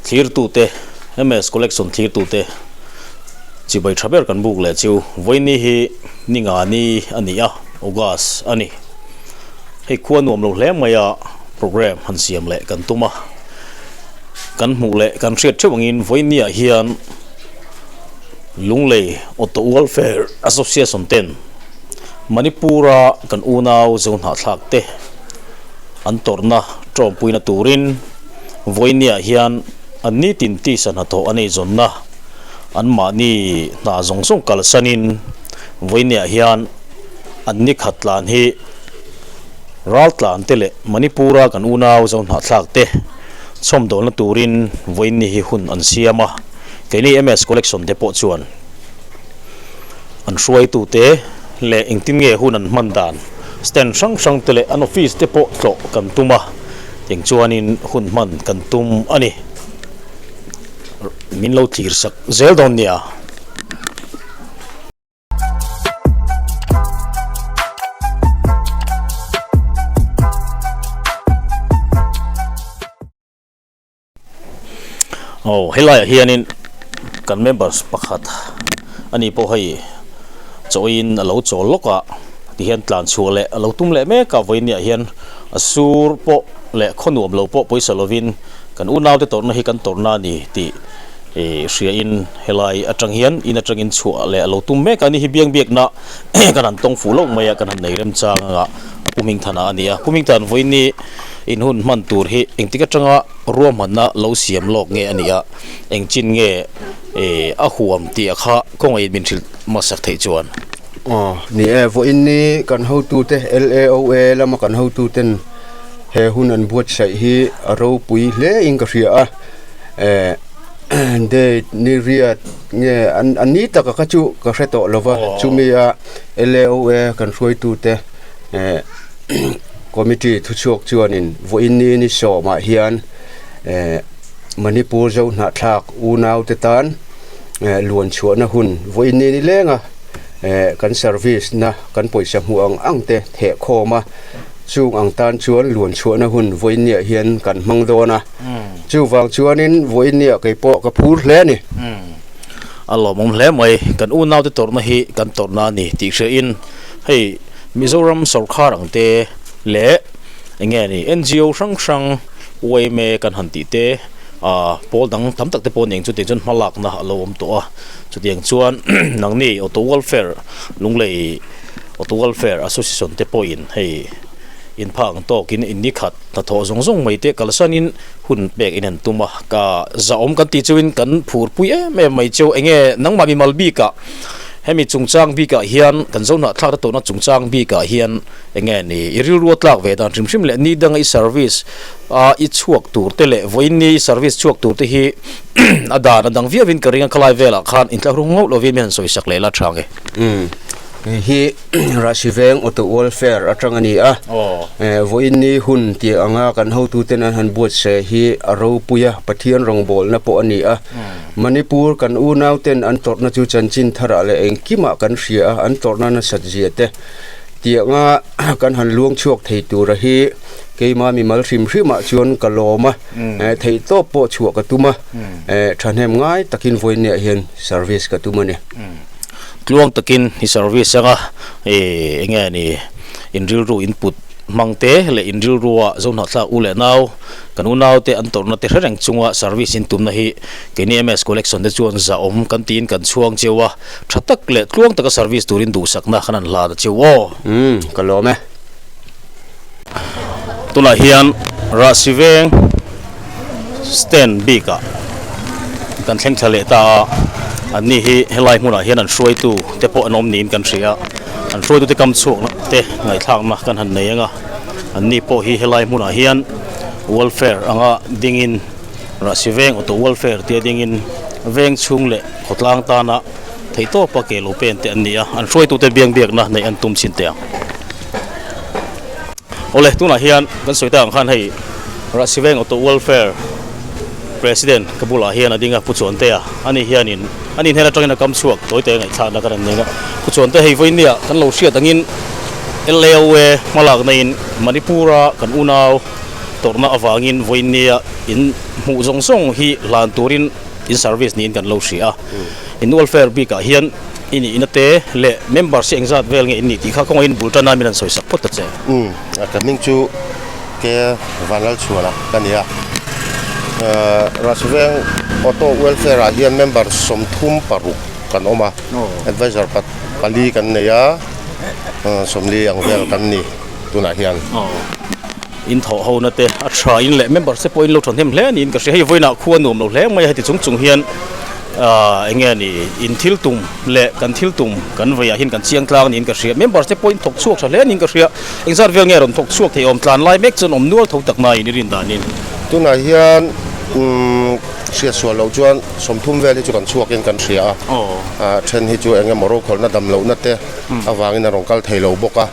Thlirtute, MS Collection thlirtute chibai tha ber kan buk leh chu vawiini hi ni nga ni a ni a, August a ni. Hei khua nuam lo hle mai a, program han siam leh kan tum a. Kan hmuh leh kan hriat theuh angin vawiini ah hian Lunglei Auto Welfare Association ten Manipur-a kan unau zohnahthlak te an tawrhna tawmpuina turin vawinia hian an nitin tisa hnathawh an eizawnna anmahni hna zawng zawng kalsanin vawinia hian an ni khat tlan hi Raltlan te leh Manipur-a kan unau zohnahthlak te chhawmdawlna turin vawiin ni hi hun an siam a, keini MS Collection te pawh chuan an hruaitute leh engtin nge hun an hman dan stand hrang hrang te leh an office te pawh tlawh kan tum a, eng chuanin hun hman kan tum a ni. Min lo thlir sak zel dawn nia. Aw helaiah hianin kan members pakhat ani pawh hei chawiin a lo chawl lawk a tihian tlan chhuah leh a lo tum leh mek a vawiiniah hian a sur pawh leh khaw nuam lo pawh pawisa lovin kan unaute tawrhna hi kan tawrhna a ni tih Ih hria in helai atang hian in atangin chhuah leh a lo tum mek a ni hi biang biakna kan han tawng fuh loh mai a kan han nei remchang anga a pu Hmingthana a ni a pu Hmingthan vawiin in hun hman tur hi engtik atanga ruahmanna lo siam lawk nge a ni a engchin nge ih a huam tih a kha kawngaiin min hrilh hmasak theih chuan. Aw ni e vawiin ni kan hotute LAOA lama kan hotuten he hun an buatsaih hi a ropui hle in ka hria a. Eh date ni riat nge an an ni taka kha chu ka hre tawh lo va chumi a LAOA kan hruaitute eh committee thuchhuak chuanin vawiin ni ni sawmah hian eh Manipur zo hnahthlak unaute tan eh luan chhuahna hun vawiin ni ni lenga eh kan service na kan pawisa hmuh ang ang te thehkhawm a chung ang tan chuan luan chhuahna hun vawiin niah hian kan hmang dawn a. Chuvang chuanin vawiin nia kei pawh ka phur hle a ni. A lawmawm hle mai. Kan unaute tawrhna hi kan tawrhna a ni tih hriain hei Mizoram sawrkhar ang te leh eng nge ni NGO hrang hrang yma kan han tih te ah pawl dang tam tak te pawh nen chutiang chuan hmalakna a lo awm tawh a. Chutiang chuan nangni Auto Welfare Lunglei Auto Welfare Association te pawhin hei inphah ang tawkin in ni khat Hnathawh zawng zawng mai te kalsanin hun pek in an tum a, ka zahawm kan tih chuin kan phurpui em em mai chu enge nangmah mimal bikah hemi chungchang bikah hian kan zo hnahthlak te tawhna chungchang bikah hian enge ni i rilru a tlak ve dan hrim hrim leh ni danga i service a i chhuak tur te leh vawiin ni i service chhuak tur te hi a dan a dang viau in ka ring a khalai velah khan inthlahrung ngauh lovin mi han sawisak leh la tha nge. Hei hi Rahsiveng Auto Welfare atang a ni a, vawiin ni hun tih anga kan hotuten an han buatsaih hi a ropui a, Pathian rawngbawlna pawh a ni a. Manipur kan unauten an tawrhna chu chanchin tharah leh engkimah kan hria a, an tawrhna nasat zia te tih anga kan han luang chhuak thei tura hi keima mimal hrim hrimah chuan ka lawm a, theihtawp pawh chhuah ka tum a, thahnem ngai takin vawiin niah hian service ka tum a ni. Tluang takin i service anga ih eng nge ni in rilru in put hmang te leh in rilrua Zohnahthlak u leh nau kan unau te an tawrhna te hre reng chunga service in tumna hi keini MS Collection te chuan zahawm kan tiin kan chhuang cheu a, tha tak leh tluang taka service turin duhsakna kan han hlan a cheu aw. Umm ka lawm e. Tunah hian Rahsi veng stand bikah kan thleng thla leh ta a, anni hi helai hmunah hian an hruaitu te pawh an awm niin kan hria a, an hruaitu te kam chhuakna te ngaihthlakna kan han nei ang a, anni pawh hi helai hmunah hian welfare anga dingin Rahsi veng auto welfare tia dingin veng chhung leh khawtlang tana theihtawpa ke lo pen te an ni a, an hruaitu te biang biakna neih an tum chin teh ang. Awle tunah hian kan sawi tak ang khan hei Rahsiveng Auto Welfare President ka bulah hian a ding a Pu Chuantea ani hianin ani hnen atangin a kam chhuak tawi te ngaihthlakna kan rawn nei a Pu Chuante hei vawinia kan lo hriat angin LAOA hmalakna in Manipur-a kan unau. tawrhna avangin vawinia in hmuh zawng zawng hi hlan turin in service niin kan lo hria a. In welfare bikah hian i nihna te leh members hi engzat vel nge in nih tih kha kawngaihin bul tan a min han sawisak phawt ta che. Umm, ka hming chu Ke Vanlalchhuana ka ni a. Rajveng Auto Welfare ah hian member 36 kan awm a, advisor pali kan nei a, 40 ang vel kan ni tunah hian. In thawh ho na te a tha in leh members te pawh in lo thahnem hle niin ka hria. Hei vawiinah khua nuam lo hle mai a, heti chung chung hian eng nge ni in thil tum leh kan thil tum kan veiah hian kan chiang tlang niin ka hria. Members te pawh in thawk chhuak tha hle niin ka hria. Engzat vel nge rawn thawk chhuak thei awm tlan lai mek chuan awm nual tho tak naiin i rin danin. Tunah hian hriat sual loh chuan 30 vel hi chu kan chhuakin kan hria a, then hi chu eng emaw rokhawlhna dam lohna te avangin a rawn kal thei lo bawk a,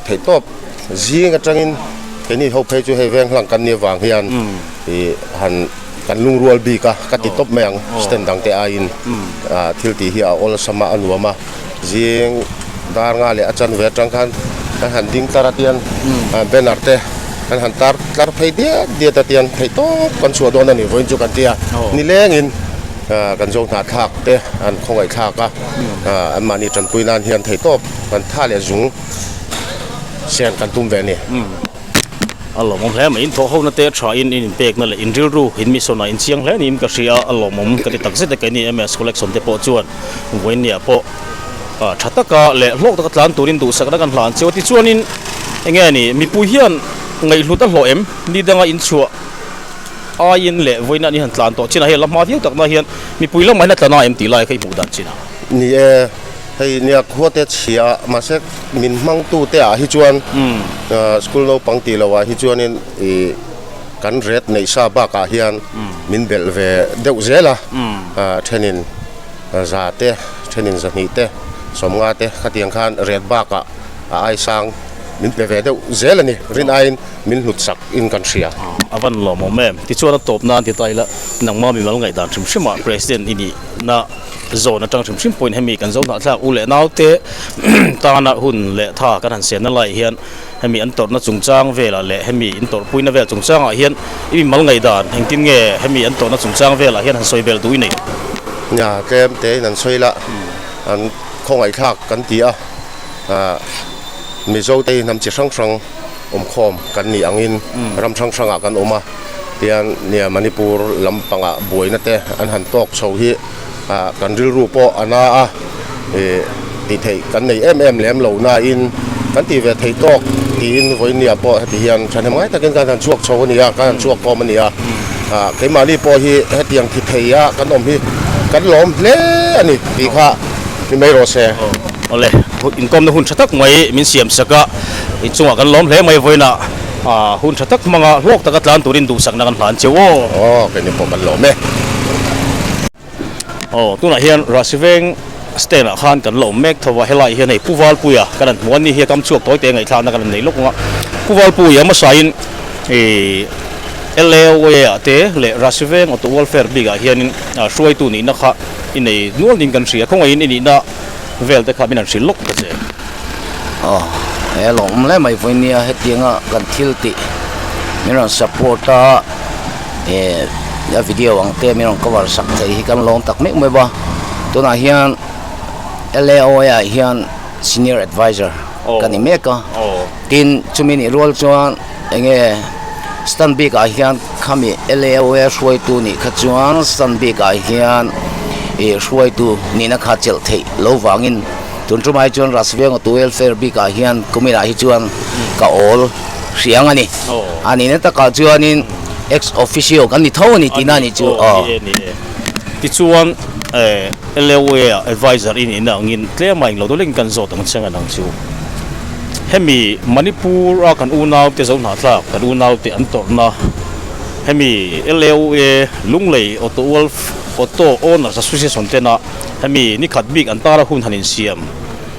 theihtawp. Zing atangin keini ho phei chu hei veng hlang kan nih avang hian ih han kan lungrual bik a ka ti tawp mai ang stand dang te aiin ah thil tih hi a awlsam a a nuam a zing dar nga leh a chanve atang khan kan han ding tlar a tian banner te kan han tar tlar phei diat diat a tian theih tawp kan chhuah dawn a ni vawiin chu kan ti a nilengin ah kan zo hnahthlak te an khawngaih thlak a ah anmahni tanpui nan hian theih tawp kan tha leh zung. Sian kan tum ve a ni. A lawmawm hle mai. In thawh hona te tha in in inpekna leh in rilru in mission ah in chiang hle niin ka hria a, a lawmawm ka ti tak zet e. Keini MS Collection te pawh chuan vawiinniah pawh tha taka leh hlawk taka tlan turin duhsakna kan hlan cheu a. Tichuanin enge ni mipui hian ngaihhlut a hlawh em? Ni danga in chhuah aiin leh vawiinah ni han tlan tawh chinah hian la hma viau takna hian mipui lamah hian a tlana em tih lai kha i hmuh dan chinah. Ni e. Hei nia khua te chhia a mahse min hmang tu te ah hi chuan school naupang tih loh ah hi chuanin ih kan ret neih sa bak ah hian min belh ve deuh zel a thenin za te thenin zahnih te sawmnga te khatiang khan ret bak ah a ai sang min pe ve deuh zel a ni rin aiin min hlut sak in kan hria. A van lawmawm em tichuan a tawp nan ti ta ila nangma mimal ngaihdan hrim hrim ah president i nih na. Zawn atang hrim hrim pawhin hemi kan zo hnahthlak u leh naute tana hun leh tha kan han siamna laiah hian hemi an tawrhna chungchang velah leh hemi in tawrhpuina vel chungchangah hian i mimal ngaihdan engtin nge hemi an tawrhna chungchang velah hian han sawi vel duh i nei? Nia, tlem tein an sawi la, an khawngaihthlak kan ti a, Mizo te hi hnam chi hrang hrang awmkhawm kan nih angin ram hrang hrangah kan awm a, tihian nia Manipur lampangah buaina te an han tawk chho hi ah kan rilru pawh a na a ih tih theih kan nei em em lem lo nain kan tih ve theih tawk tiin vawinia pawh heti hian thahnem ngai takin kan han chhuak chho a ni a kan han chhuak khawm a ni a ah keimahni pawh hi hetiang thi thei a kan awm hi kan lawm hle a ni tih kha ni mai rawh se. Awle inkawmna hun tha tak mai min siam sak a inchungah kan lawm hle mai vawiinah hun tha tak hmanga hlawk taka tlan turin duhsakna kan hlan cheu aw. Aw keini pawh kan lawm e. Aw tunah hian Rasiveng stand ah khan kan la awm mek tho a, helai hian hei Pu Valpuia kan han hmu a ni hi a kam chhuak tawi te ngaihthlakna kan han nei lawk ang a, Pu Valpuia hmasain ih LAOA ah te leh Rasiveng Auto Welfare bik ah hianin hruaitu nihna kha i nei nual niin kan hria, khawngaihin i nihna vel te kha min han hrilh lawk ta che. Aw he lawm hle mai vawinia hetianga kan thil tih min rawn support a eh a video ang te min rawn cover sak thei hi kan lawm tak meuh meuh a tunah hian L_A_O_A ah hian senior advisor ka ni mek a tin chumi nih rual chuan enge stand bik ah hian khami L_A_O_A hruaitu nih kha chuan stand bik ah hian ih hruaitu nihna kha chelh theih lo vangin tun tumah hi chuan Rasvenga tu welfare bik ah hian kumin ah hi chuan ka awl hriang a ni a nihna takah chuanin ex officio kan ni tho a ni tihna a nih chu aw. Tichuan LOA ah advisor i nihna angin tlem a englo deuh kan zawt ang chiang a nang chu. Hemi Manipur a kan unau te zo hnahthlak kan unau te an tawrhna hemi LOA Lunglei Auto Auto Owners Association tena hemi nikhat bik an tara hun han insiam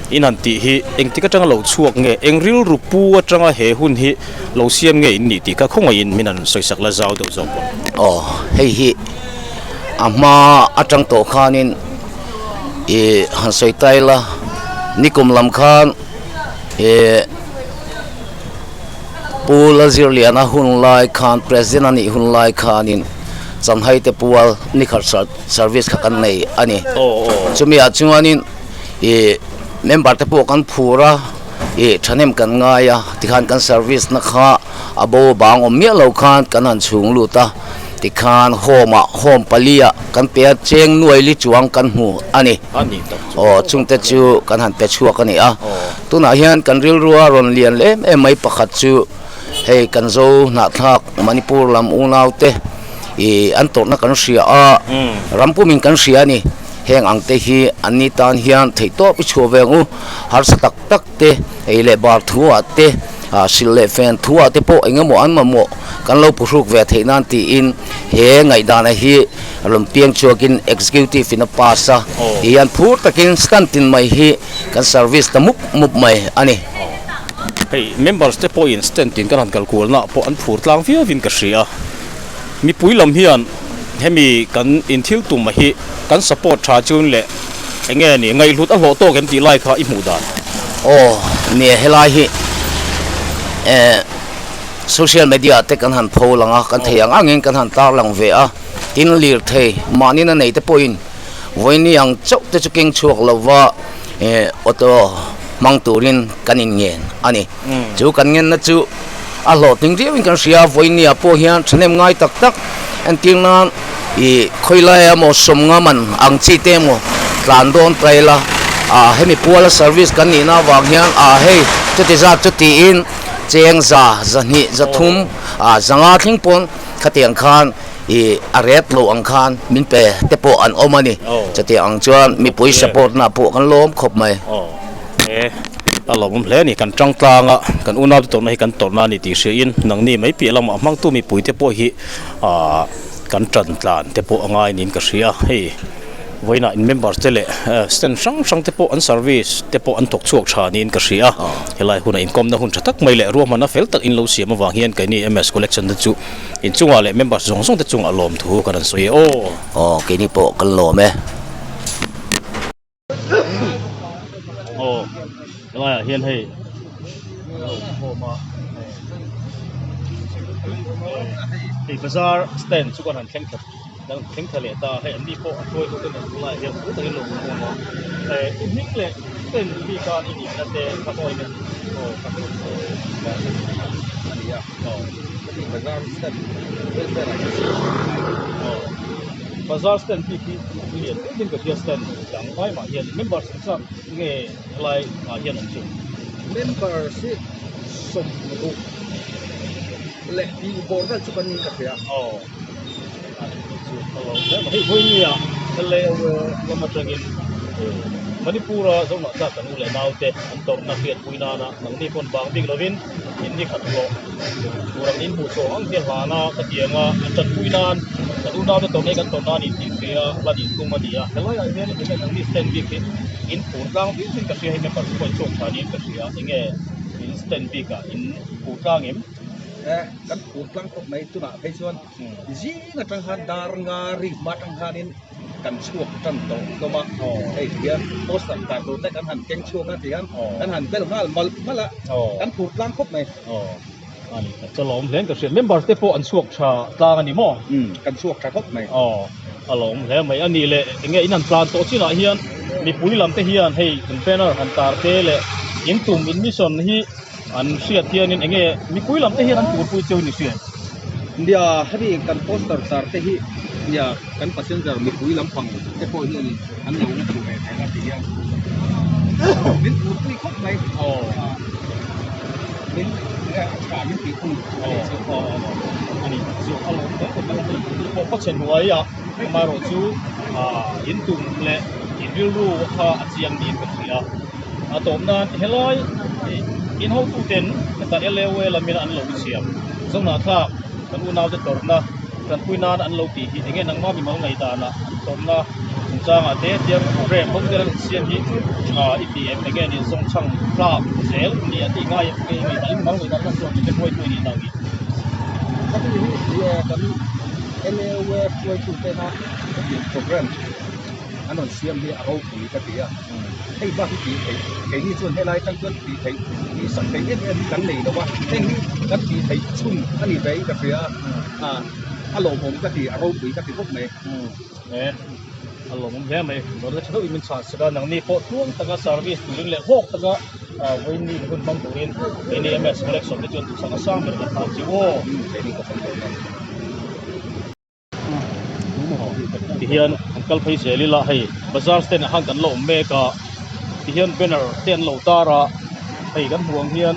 in han tih hi engtik atanga lo chhuak nge eng rilru pu atanga he hun hi lo siam nge in nih tih kha khawngaihin min han sawisak la zau deuh zawk bawk. Aw hei hi a hma atang tawh khanin ih han sawi ta ila nikum lam khan ih. Pu Lalzirliana hun lai khan President a nih hun lai khanin Chanhai te pual nikhat service kha kan nei a ni. Chumi ah chuanin ih member te pawh kan phur a, ih thahnem kan ngai a, tikhan kan service na kha a bo bang awm miah lo khan kan han chhung lut a, tikhan home ah home pali ah kan pe a, cheng nuai li chuang kan hmu a ni. Aw chungte chu kan han pe chhuak a ni a, tunah hian kan rilrua rawn lian em em mai pakhat chu hei kan zo hnahthlak Manipur lam unaute ih an tawrhna kan hria a, ram pumin kan hria a ni, heng ang te hi an ni tan hian theihtawp i chhuah ve ang u, harsa tak tak te ei leh bar thuah te ah silh leh fen thuah te pawh eng emaw an mamawh kan lo phuhruk ve theih nan tiin he ngaihdana hi rawn piang chhuakin executive in a pass a ti hian phur takin stand tin mai hi kan service ta mup mup mai a ni. Hei members te pawhin stand tin kan han kal kualna pawh an phur tlang viauin ka hria. Mipui lam hian hemi kan inthil tum a hi kan support tha chun leh eng nge ni ngaihhlut a hlawh tawk em tih lai kha i hmuh dan? Aw nia helai hi eh social media te kan han pho lang a, kan thei ang angin kan han tar lang ve a, tin lirthei mahni na nei te pawhin vawiini ang chauh te chu keng chhuak lova eh auto hmang turin kan inngen a ni. Chu kan ngenna chu a hlawhtling viauin kan hria, vawinia pawh hian thahnem ngai tak tak entir nan ih khawilaia emaw sawmnga man ang chi te emaw tlan dawn ta ila ah hemi puala service kan nihna avang hian ah hei chuti zat chu tiin cheng za zahnih zathum ah zanga thleng pawn khatiang khan ih a ret loh ang khan min pe te pawh an awm a ni chutiang ang chuan mipui support na pawh kan lawm khawp mai. A lawmawm hle a ni. Kan tang tlang a, kan unaute tawrhna hi kan tawrhna a ni tih hriain nangni mai piah lamah hmangtu mipui te pawh hi aah kan tan tlan te pawh a ngai niin ka hria. Hei vawiinah in members te leh stand hrang hrang te pawh an service te pawh an thawk chhuak tha niin ka hria. Helai hunah inkawmna hun tha tak mai leh ruahmanna fel tak in lo siam avang hian keini MS Collection te chu inchungah leh members zawng zawng te chungah lawmthu kan rawn sawi e aw. Aw keini pawh kan lawm e. Aw helaiah hian hei hei bazar stand chu kan han thleng thla kan thleng thla leh ta a hei an ni pawh a hruai tu ten an tunlaiah hian thu takin lo awm a eh i hming leh stand bik a i nihna te kha aw eng aw ka hmu a ni a aw bazar stand welfare ah hian aw bazar stand bik hi. Lian deuh in ka hria stand dang vai mah hian members ang chak nge helai ah hian awm chu. Members hi sawmruk leh tih bawr vel chu kan niin ka hria. Aw chu a lo hle mai. Hei vawinia LAOA lam atangin Manipur-a Zohnah tlak kan u leh naute an tawrhna hriatpui nana nangni pawn bang bik lovin in ni khat hlawh tur ang in hmuh chhuah ang hi a hlan a ka ti ang a, an tanpui nan kan unaute tawrhna hi kan tawrhna a ni tih hria hlan in tum a ni a, helaiah hian enge nangni stand bik hi in phur tlang viau in ka hria hei member te pawh in chhuak tha niin ka hria enge in stand bik ah in phur tlang em? E kan phur tlang khawp mai tunah phei chuan zing atang khan dar nga ri hma atang khanin kan chhuak tan tawh hlawm a, hei ti hian poster tar tur te kan han keng chhuak a ti hian kan han bel nghal malh malh a, kan phur tlang khawp mai. Aw ani tak chu a lawm hle in ka hria, members te pawh an chhuak tha tlang a ni maw? Umm kan chhuak tha khawp mai. Aw a lawm hle mai, a nih leh enge in han tlan tawh chinah hian mipui lam te hian hei in banner han tar te leh in tum in mission hi an hriat hianin enge mipui lam te hian an turpui cheu ni hriat? Nia hemi kan poster tar te hi nia kan passenger mipui lampang te pawh hianin an lo hmu ve thei a ti hian min turpui khawp mai min a tha min tih thung a ni chu. A ni chu a lawm hle khawp mai a hei pawh khawchhe hnuaia amaherawh chu in tum leh in rilru kha a chiang niin ka hria. A tawp nan helai in hotuten heta LAOA lamin an lo siam Zohnahthlak kan unaute tawrhna tanpui nan an lo tih hi enge nangmah mimal ngaihdanah an tawrhna chungchangah te tiang program ho te an siam hi tha i ti em enge ni zawngchhang tlak zel ni a tih ngai em enge ngaihdan mimal ngaihdan kha chuan mite hruaitu i nih dan hi. Hemi hi kan LAOA hruaitutena hetiang program an rawn siam hi a ropui ka ti a. Hei bak hi tih theih keini chuan helai atang chuan tih theih tih sak theih em em hi kan nei lo a, heng hi kan tih theih chhun a ni ve in ka hria a, a lawmawm ka ti, a ropui ka ti bawk mai. E, a lawmawm hle mai. Zawhna tha deuhin min chhan sak a, nangni pawh tluang taka service turin leh hlawk taka vawiin hun hmang turin keini MS Collection te chuan duhsak a sang ber kan hlau chiu aw. Tihian an kal phei zel ila hei bazar stand ah khan kan la awm mek a tihian banner te an lo tar a hei kan hmuh ang hian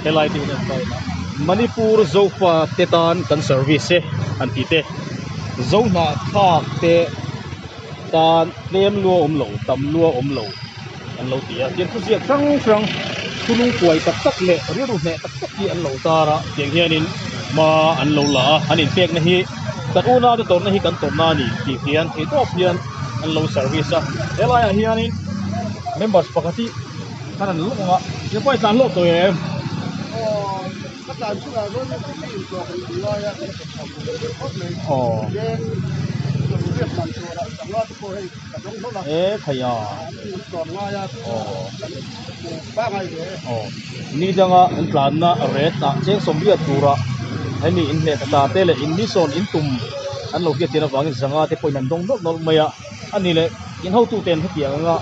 helai te hi an tar a Manipur Zofa te tan kan service e an tih te Zohnahthlak te tan tlem lua awm lo tam lua awm lo an lo ti a tiang thuziak hrang hrang thulung kuai tak tak leh rilru hneh tak tak hi an lo tar a tiang hianin hma an lo la a an inpekna hi kan unau te tawrhna hi kan tawrhna a ni tih hian thei tawp hian an lo service a helaiah hianin members pakhat hi khan an lawng a he pawh hi tlan hlawh tawh em? Aw. E khai a aw ni danga an tlanna ret ah cheng sawmriat tura hemi inhneh ta te leh in ni sawn in tum an lo hriat chian avangin zanga te pawhin an dawng nawlh nawlh mai a ani leh in hotute an hetiang anga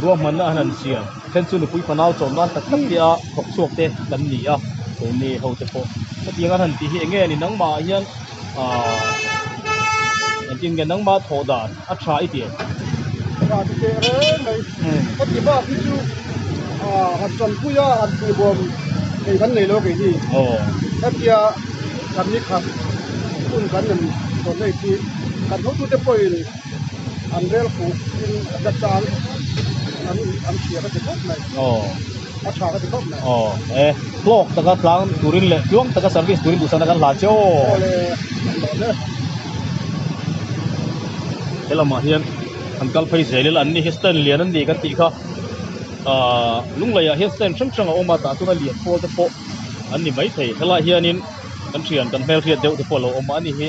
ruahmanna an han siam then chu nupui fanau chawm nan tak tak te a thawk chhuak te kan ni a keini ho te pawh hetiang an han tih hi eng nge ni nangmah ah hian Ahh engtin nge nangmah thawh dan a tha i ti em? Tha ti teh reng mai. Heti bak hi chu ahh han tanpui a han tihbawm thei kan nei lo keini. Hetia kan ni khat hun kan nem tawn hei khi kan hotute pawhin an rel fuh in an la chang an hria ka ti khawp mai. A tha ka ti khawp mai. Aw e hlawk taka tlang turin leh tluang taka service turin duhsakna kan hlan che aw. Aw le an lawm e. He lamah hian an kal phei zel ila an ni hi stand lian an ni kan tih kha ahh Lungleiah hian stand hrang hrang a awm a tah chuan a lian pawl te pawh an ni maithei helaiah hianin kan thian kan hmelhriat deuh te pawh a lo awm a ani hi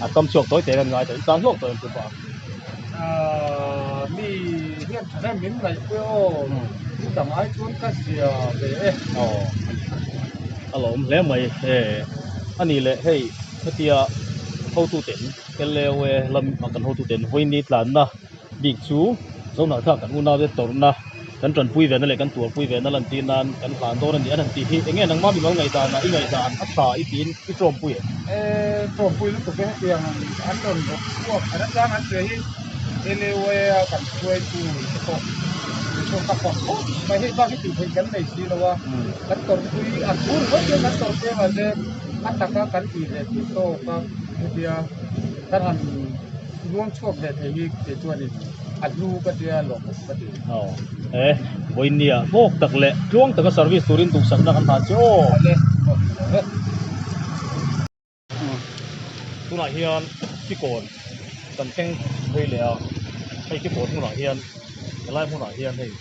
a kam chhuak tawi te kan ngai tawh in tan hlawk tawh em chu pa. Ahh mi hian tha em min ngaihpui aw min dang ai chuan ka zia ve e. Aw a lo awm hle mai e ani leh hei hetia hotu ten LAOA lam ah kan hotu ten vawiin tlanna bik chu Zohnah kan unau te tawrhna kan tanpui ve na leh kan tuarpui ve na lantir nan kan hlan dawn a ni an han tih hi enge nangmah mimal ngaihdan ah i ngaihdan a tha i tiin i tawmpui em? E tawmpui lutuk e hetiang an rawn rawk chhuak an atang an hria hi LAOA a kan hruaitu te pawh chu ka fak khawp mai hei bak hi tih theih kan nei si lo a kan tawrhpui a thu ringawt hian kan tawrhpui a mahse a taka kan tih ve theih tawk a hetia kan han luang chhuak ve thei hi kei chuanin a hlu ka tia lawmawm ka ti. Aw e vawinia hlawk tak leh tluang taka service turin duhsakna kan hlan che aw. Tunah hian kikawn kan thleng phei leh a hei kikawn hmunah hian helai hmunah hian hei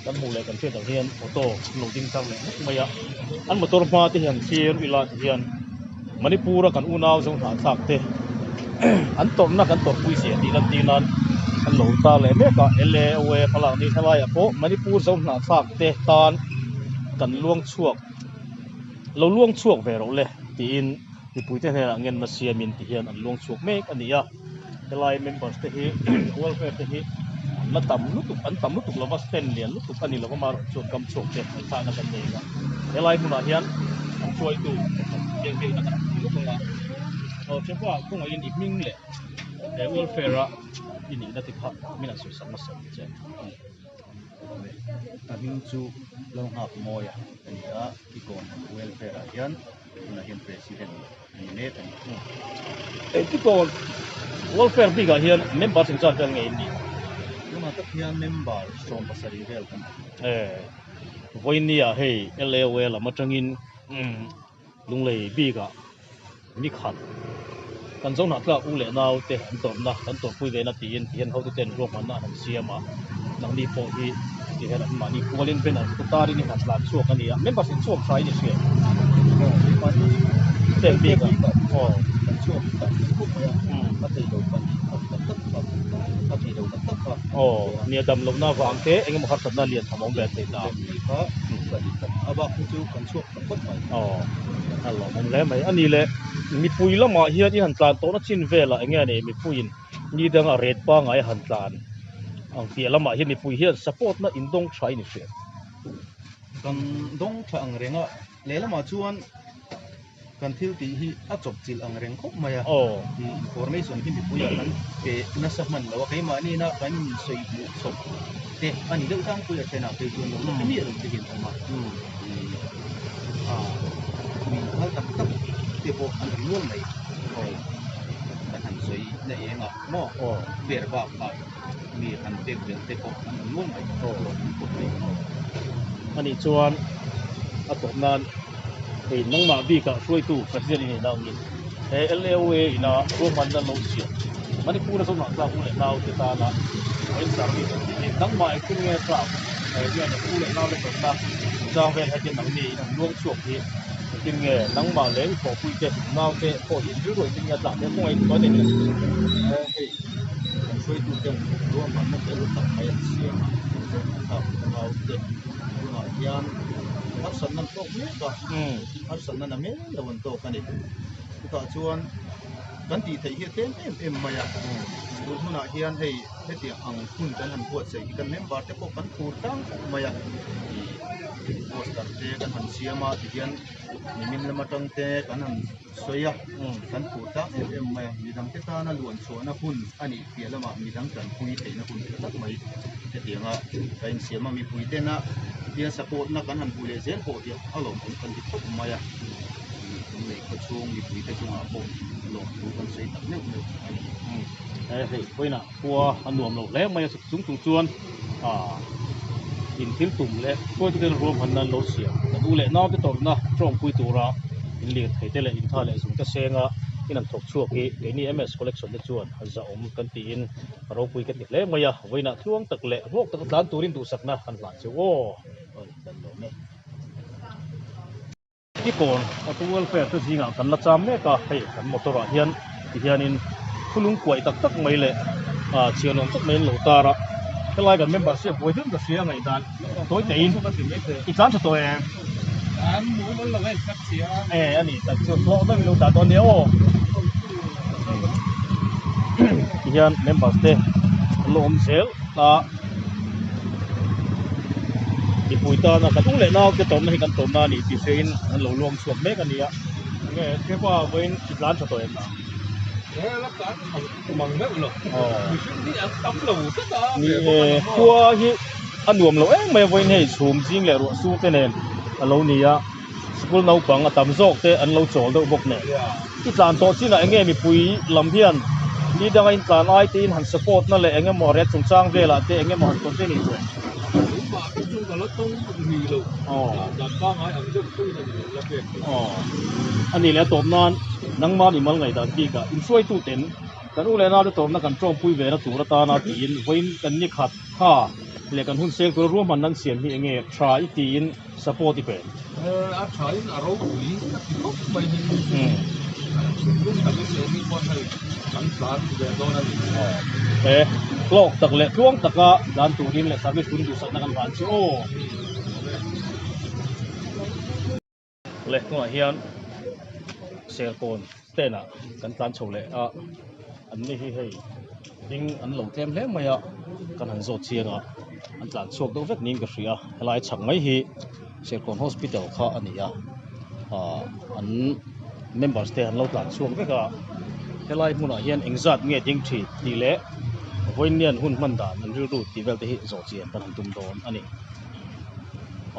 kan hmuh leh kan hriat ang hian auto an lo ding thar leh hmuk mai a an motor hma te hian thlir ila ti hian Manipur a kan unau zo hnahthlak te an tawrhna kan tawrhpui zia tih lantir nan an lo tar leh mek a LAOA hmalak ni helaiah pawh Manipur zo hnahthlak te tan kan luang chhuak lo luang chhuak ve rawh le tiin mipuite hnenah ngenna siamin ti hian an luang chhuak mek a ni a helai members te hi welfare te hi an la tam lutuk an tam lutuk lova stand lian lutuk a ni lova amaherawhchu chuan kam chhuak te ngaihthlakna kan nei a helai hmunah hian an hruaitu pakhat biak biakna kan hmu lutuk ang a aw chepa khawngaihin i hming leh he welfare a i nihna te kha min han sawisak hmasa ang che. Ka hming chu Lalnghak Mawia a ni a Kikawn welfare ah hian tunah hian president a ni mek a ni. Kikawn welfare bikah hian member sing zat vel nge in nih? Tunah tak hian member 70 vel kan awm. E vawinia hei LAOA lam atangin Lunglei bikah ni khat kan Zohnah tlak u leh nau te an tawrhna kan tawrhpui ve na tiin tihian hotuten ruahmanna an han siam a, nangni pawh hi tihian an mahni pualin banner te tarin i han tlan chhuak a ni a, members in chhuak tha in i hria em? Stand bik ah aw kan chhuak tak khawp mai a, a thei lo kan tak tak tak a. thei lo tak tak kha. Aw, nia dam lohna avang te eng emaw harsatna lian tham a awm ve thei ta. Mai kha pahnih khat a bak hi chu kan chhuak ta phawt mai. Aw, a lawmawm hle mai. A ni le, mipui lamah hian i han tlan tawhna chin velah eng nge ni mipuiin ni danga ret pangngai a han tlan ang piah lamah hian mipui hian support na indawng tha in i hria. Kan dawng tha ang reng a, lehlamah chuan kan thil tih hi a chawp chilh ang reng khawp mai a, information hi mipuiah kan pe nasa hman lo a, keimahni-na kan insawi hmuh chawp te a ni deuh tlangpui a thenah phei chuan lo la hre miah lo te hian awm a, mi inphal tak tak te pawh an awm nual mai, kan han sawi na eng a maw per bakah mi han pek belh te pawh an awm nual mai khawp mai. Anih chuan a tawp nan. Hei nangmah bikah hruaitu President i neihna angin he LAOA ina ruahmanna lo siam Manipur a zawmah tlak u leh nau te tana vawiin service an tih hi nangmah engtin nge tlak he hian u leh nau te tawrhna chang vel hetia nangni in an luang chhuak hi engtin nge nangmah leh i thawhpui te nau te pawh hi rilru engtin nge tlak he kawngah in tuai nei Hei kan hruaitu ten ruahmanna fel tak mai an siam a tlak nau te tunah hian harsatna an tawk mek a, harsatna na mai lo an tawk a ni. Chutah chuan kan tih theih hi a tlem em em mai a, tun hunah hian hei hetiang ang hun kan han buatsaih hi kan member te pawh kan phur tlang khawp mai a, ih poster te kan han siam a tihian nimin lam atang te kan han sawi a, kan phur tlang em em mai a, midang te tana luan chhuahna hun a nih piah lamah midang tanpui theihna hun tha tak mai hetianga ka insiam a, mipui tena hian support na kan han hmuh leh zel pawh hi a lawmawm kan ti khawp mai a, Lunglei khaw chhung mipui te chungah pawh lawmthu kan sawi tak meuh meuh a ni. Hei vawiinah khua a nuam lo hle mai a, chung chung chuan in thil tum leh hruaitu ten ruahmanna an lo siam kan u leh naute tawrhna tawngpui tura in lirthei te leh intha leh zung te senga in an thawk chhuak hi keini MS collection te chuan zahawm kan tiin ropui kan ti hle mai a, vawiinah tluang tak leh hlawk taka tlan turin duhsakna kan hlan cheu aw. Kan lawm e. Kikawn auto welfare te zingah kan la cham mek a, hei kan motor ah hian ti hianin thulung kuai tak tak mai leh ah chhiar nuam tak mai an lo tar a, helai kan member siam buai deuh ka hria ngaihdan tawi tein i tlan tha tawh em? E a ni tak chu hlawh deuh i lo dah dawn nia aw ti hian members te an lo awm zel a. Mipui tana kan u leh nau te tawrhna hi kan tawrhna a ni tih hriain an lo luang chhuak mek a ni a, enge Kepa vawiin i tlan tha tawh em? Ni e, khua hi a nuam lo em mai a vawiin hei chhum zing leh ruah sur te nen a lo ni a, sikul naupang a tam zawk te an lo chawl deuh bawk nen. I tlan tawh chinah enge mipui lam hian ni danga in tlan ai te in han support na leh eng emaw ret chungchang velah te eng emaw han tawn te ni chuan. A ni leh a tawp nan nangmah mimal ngaihdan bikah inhruaitu ten kan u leh naute tawrhna kan tawngpui ve na tur atana tiin vawiin kan ni khat kha leh kan hun seng tura ruahman nan siam hi enge tha i tiin support i pe. A tha in a ropui ka ti khawp mai hi. Thinlung takin leh ni pawn hei kan tlan ve dawn a ni. He hlawk tak leh tluang taka tlan turin leh service turin duhsakna kan hlan chu aw. Le tunah hian Serkawn stand ah kan tlan chho leh a, an ni hi hei ding an lo tlem hle mai a, kan han zawt chiang a, an tlan chhuak deuh vek niin ka hria, helai chhak mai hi Serkawn hospital kha a ni a, ah an members te an lo tlan chhuak vek a, helai hmunah hian engzat nge ding thin tih leh vawiin hun hman dan an rilru tih vel te hi zawh chian kan han tum dawn a ni.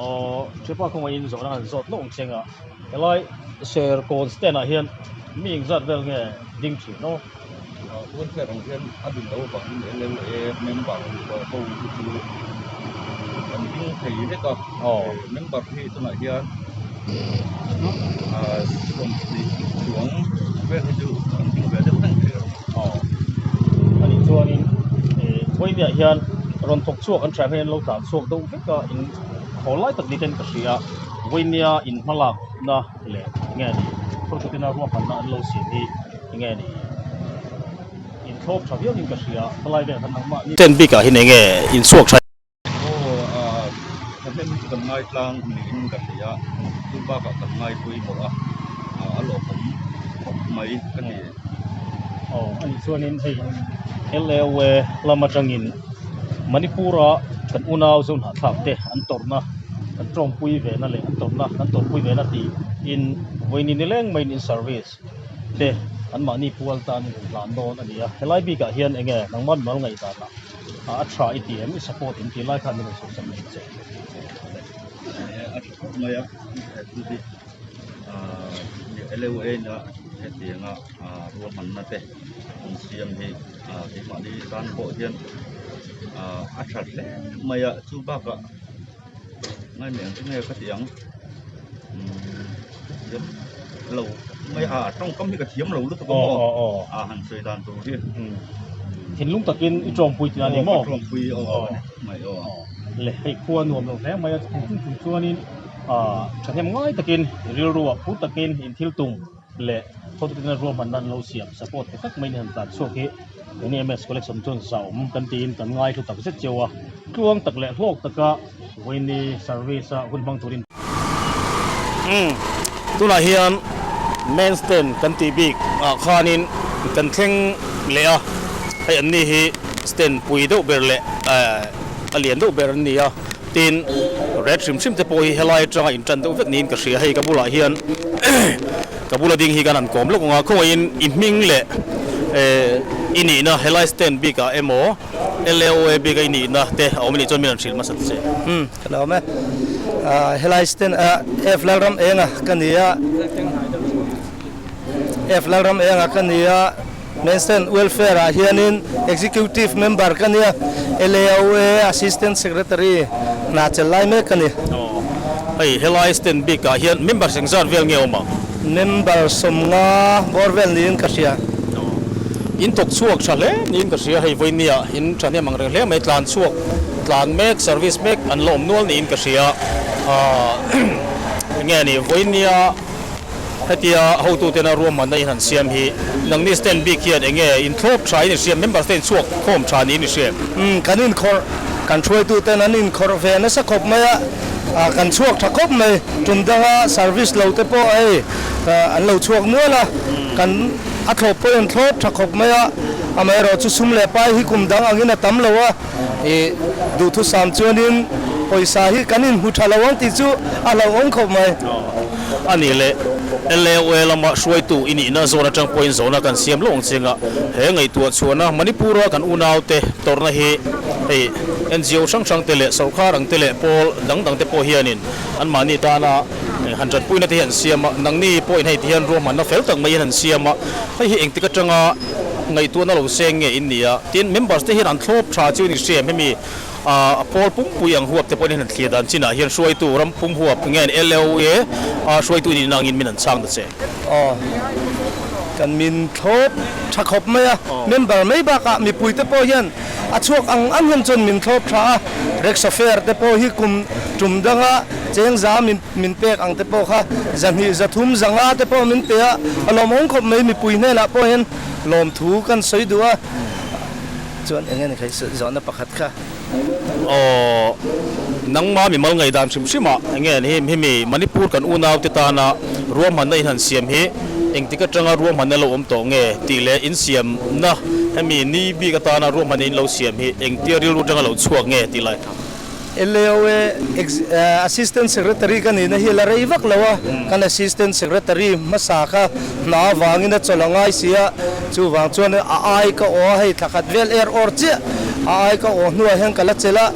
Aww thipa khawngaihin zawhna han zawt hlauh ang cheng a helai Serkawn stand ah hian mi engzat vel nge ding thin aw? Welfare ang hian a din loh avangin LLA member ho hi chu an ding thei vek a, member hi tunah hian 20 chuang vel hi chu an ding ve deuh reng thei a. Anih chuanin vawiiniah hian rawn thawk chhuak an ṭhian hian an lo tlan chhuak deuh vek a, in khawl lai tak ni ten ka hria a, vawiinia in hmalakna leh eng nge ni hruaitu tena ruahmanna an lo siam hi eng nge ni in thlawp tha viauin ka hria, helai velah khan nangmahni tent bikah hian enge in chhuak tha. Aw ah thahnem hi chu kan ngai tlang niin ka hria, chu bakah kan ngai pawimawh a, a lawmawm khawp mai ka ti. Aw anih chuanin hei LAOA lam atangin Manipur-a kan unau Zohnahthlak te an tawrhna kan tawngpui ve na leh an tawrhna kan tawrhpui ve na tiin vawiin nileng maiin in service te anmahni pual tan in rawn hlan dawn a ni a, helai bikah hian enge nangmah mimal ngaihdanah a tha i ti em i support in tih lai khan min rawn sawisak mai che. A tha khawp mai a, he thil hi LOA na hetianga ruahmanna te an siam hi keimahni tan pawh hian a tha hle mai a, chu bakah ngai mai ang chu nge ka ti ang ka thiam lo mai a tawngkam hi ka thiam lo lutuk a maw a han sawi dan tur hi thinlung takin i tawngpui tih a ni maw ka tawngpui aw mai aw le hei khua nuam lo hle mai a chung chung chuanin ah thahnem ngai takin rilru ah phur takin in thil tum leh hotutina ruahmanna an lo siam support te tak mai ni han tlan chhuak hi NEMS collection chuan zahawm kan tiin kan ngai hlu tak zet cheu a, tluang tak leh hlawk taka vawiini service a hun hmang turin. Umm tunah hian main stand kan tih bik ah khanin kan thleng leh a, hei an ni hi stand pui deuh ber leh a lian deuh ber an ni a. Tin, red hrim hrim te pawh hi helai atanga intan deuh vek niin ka hria. Hei ka bulah hian ka bula ding hi kan han kawm lawk ang a, khawngaihin i hming leh i nihna helai stand bikah emaw LAOA bika i nihna te a awm anih chuan min han hrilh hmasa ta che. Umm ka lo awm e. Helai stand ah F Lalram Enga ka ni a, F Lalram Enga ka ni a. Main Stand Welfare ah hianin Executive Member ka nia, LAOA Assistant Secretary hna chelh lai mek ka ni. Hei helai stand bik ah hian member seng zat vel nge awm ang? Member sawmnga bawr vel niin ka hria. In thawk chhuak tha hle niin ka hria, hei vawinia in thahnem ang reng hle mai, tlan chhuak, tlan mek, service mek an la awm nual niin ka hria. Enge ni vawinia Hetia hotutena ruahmanna in han siam hi nangni stand bik hian enge inthlawp tha in i hriam, members te inchhuak khawm tha niin i hriam? Umm, kan inkhawrh, kan hruaituten an inkhawrh ve nasa khawp mai a, kan chhuak tha khawp mai. Tum danga service lo te pawh hei an lo chhuak nual a, kan a thlawp pawh in thlawp tha khawp mai a, amaherawh chu sum leh pai hi kum dang angin a tam lo a, i duhthusam chuanin pawisa hi kan inhmu tha lo ang tih chu a hlauhawm khawp mai. A nih leh LAOA lama hruaitu i nihna zawn atang pawhin zawhna kan siam lo ang ching a, he ngaihtuah chhuahna Manipur-a kan unaute tawrhna hi hei NGO hrang hrang te leh sawrkar ang te leh pawl dang dang te pawh hianin anmahni tana han tanpuina te hi an siam a, nangni pawhin hei ti hian ruahmanna fel tak maiin an siam a, hei hi engtik atanga ngaihtuahna lo seng nge in ni a, tin members te hian an thlawp tha chu in hria em hemi a pawl pumpui ang huap te pawhin an thlir dan chinah hian hruaitu ram pum huap nge an LOA a hruaitu in inangin min an chhang ta che. Aw kan min thlawp tha khawp mai a, member mai bakah mipui te pawh hian a chhuak ang ang hian chuan min thlawp tha a, rickshaw fare te pawh hi kum tum danga chengza min min pek ang te pawh kha zahnih zathum zanga te pawh min pe a, a lawmawm khawp mai mipui hnenah pawh hian lawmthu kan sawi duh a. Chuan eng nge ni khai zawhna pakhat kha. Aw, nangma mimal ngaihdan hrim hrim ah eng nge ni hemi Manipur kan unau te tana ruahmanna in han siam hi engtik atanga ruahmanna lo awm tawh nge tih leh in siamna hemi ni bik atana ruahmanna in lo siam hi engtia rilru atanga lo chhuak nge tih lai kha. LAOA Assistant Secretary ka nihna hi la rei vak lo a, kan Assistant Secretary hmasa kha hna avangin a chawlh a ngai si a, chuvang chuan a ai ka aw a, hei thla khat vel er awr chiah a ai ka aw hnuah hian ka la chelh a,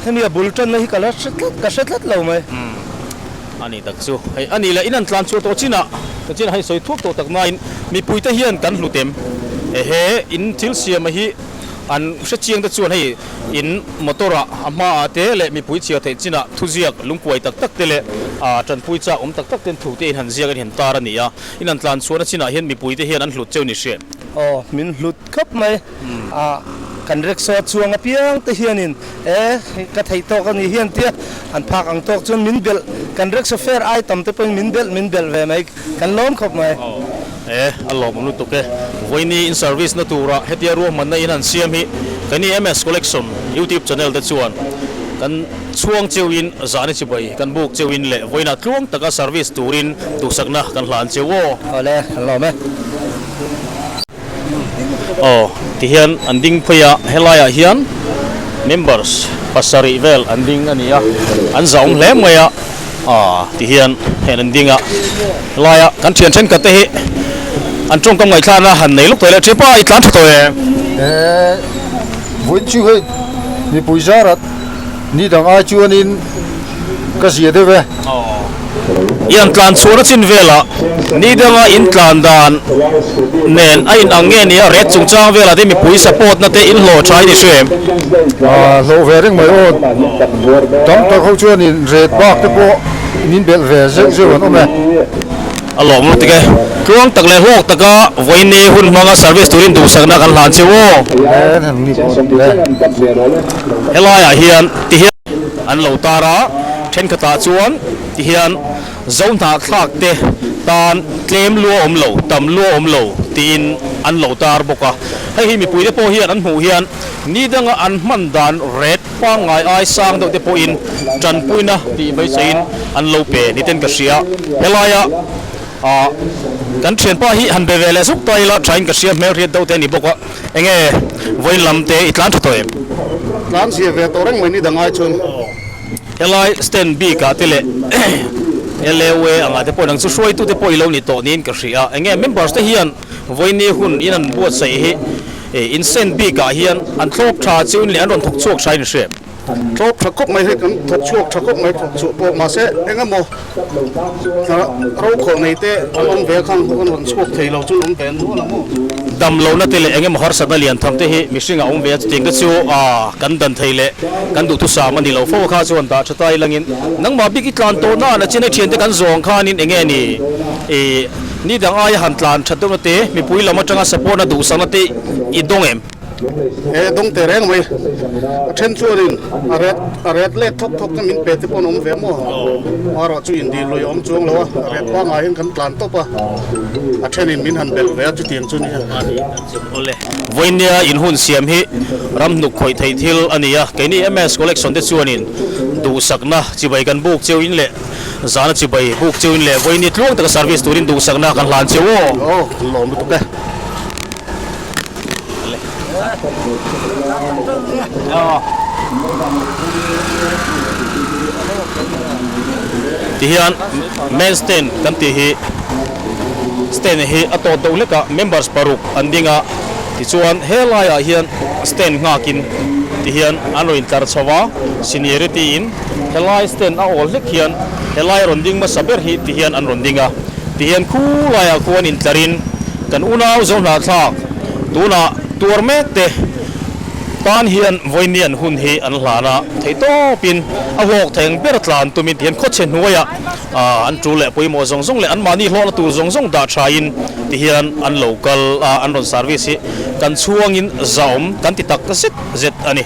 hemi a bul tanna hi ka la hre tlat, ka hre tlat lo mai. A ni tak chu, hei a ni leh in an tlan chhuah tawh chinah, tawh chinah hei sawi thuak tawh tak nain mipuite hian kan hlut em? Ehe, in thil siama hi an hre chiang te chuan hei In motor ah a hma ah te leh mipui chhiar theih chinah thuziak lungkuai tak tak te leh ah tanpui chak awm tak tak ten thu te in han ziak in han tar a ni a. In han tlan chhuahna chinah hian mipui te hian an hlut cheu ni hriat. Aw, min hlut khawp mai. Ah, kan rickshaw chuang apiang te hianin e ka theih tawk a ni hian tia an phak ang tawk chuan min belh, kan rickshaw fare ai tam te pawhin min belh min belh ve mai, kan lawm khawp mai. Aw, e a lawmawm lutuk e. Vawiini in service na tura hetia ruahmanna in han siam hi keini MS Collection YouTube channel te chuan kan chhuang cheuhin zahna chibai kan buk cheuhin leh vawiinah tluang taka service turin duhsakna kan hlan cheu aw. Awle, kan lawm e. Aw, tihian an ding phei a, helaiah hian members pasarih vel an ding a ni a, an zahawm hle mai a, aw tihian heng an ding a, helaia kan thian thenkhat te hi an tawngkam ngaihthlakna han nei lawk tawh ila, Thianpa i tlan tha tawh em? Eeh, vawiin chu hei mipui zarat ni dang ai chuanin ka zia deuh e. I an tlan chhuahna chin velah ni danga in tlan dan nen a in ang nge nia ret chungchang velah te mipui support na te in hlawh tha in i hre em? Aa hlawh ve reng mai aw, tam tak ho chuan in ret bak te pawh min belh ve zeuh zeuh an awm e. A lawm lutuk e, tluang tak leh hlawk taka vawiini hun hmanga service turin duhsakna kan hlan cheu aw. Helaiah hian ti hian. An lo tar a, thenkhatah chuan tihian zo hnahthlak te tan tlem lua awm lo, tam lua awm lo tiin an lo tar bawk a. Hei hi mipuite pawh hian an hmuh hian ni danga an hman dan ret pangngai ai sang deuh te pawhin tanpuina tih beiseiin an lo pe ni ten ka hria. Helaia ah kan thianpa hi han be ve leh zuk ta ila thain ka hria hmelhriat deuh te a ni bawk a. Enge vawiin lam te i tlan tha tawh em? Tlan zia ve tawh reng mai ni dang ai chuan. Helai stand bik ah te leh LAOA ang ah te pawh nang chu hruaitu te pawh i lo ni tawh niin ka hria. Enge members te hian vawiin hun in an buatsaih hi in stand bik ah hian an thlawp tha chiu in leh an rawn thawk chhuak tha in hria em? Thlawp tha khawp mai hei kan thawk chhuak tha khawp mai thawk chhuah pawh mahse eng emaw rokhawlh nei te an awm ve a khang an rawn chhuak thei lo chu an awm ve nual ang aw. Dam lohna te leh eng emaw harsatna lian tham te hi mihring a awm ve a chutiang te chu kan dan thei leh kan duhthusam a ni lo fo a kha chuan dah tha ta ilangin nangmah bik i tlan tawh na a chin a thiante kan zawng khanin eng nge ni i ni dang aia han tlan that deuhna te mipui lam atanga support na duhsakna te i dawng em? He dawng teh reng mai. A then chuanin a ret a ret let thawk thawk te min pe te pawh an awm ve maw? Amaherawh chu indil lui a awm chuang lo a, a ret pangngai hian kan tlan tawp a, a thenin min han belh ve a chutiang chu nia. Awle, vawinia in hun siam hi ram hnuk khawih theih thil a ni a, keini MS Collection te chuanin duhsakna chibai kan buk cheu in leh zana chibai buk cheu in leh vawiini tluang taka service turin duhsakna kan hlan cheu aw. Aw, kan lawm lutuk e. Tihian main stand kan tih hi stand hi a tawt deuh hlek a members paruk an ding a tichuan helaiah hian stand nghakin tihian an rawn intlar chho a seniority in helai stand a awl hlek hian helai rawn ding hmasa ber hi tihian an rawn ding a tihian khulaiah khuan intlarin kan unau zo hnahthlak tunah tuar mek te tan hian vawiinian hun hi an hlan a, theihtawpin a hlawk thei ang ber tlan tumin tihian khawchhe hnuaiah an tul leh pawimawh zawng zawng leh anmahni hlawhna tur zawng zawng dah thain tihian an lo kal a, an rawn service hi kan chhuangin zahawm kan ti tak zet zet a ni.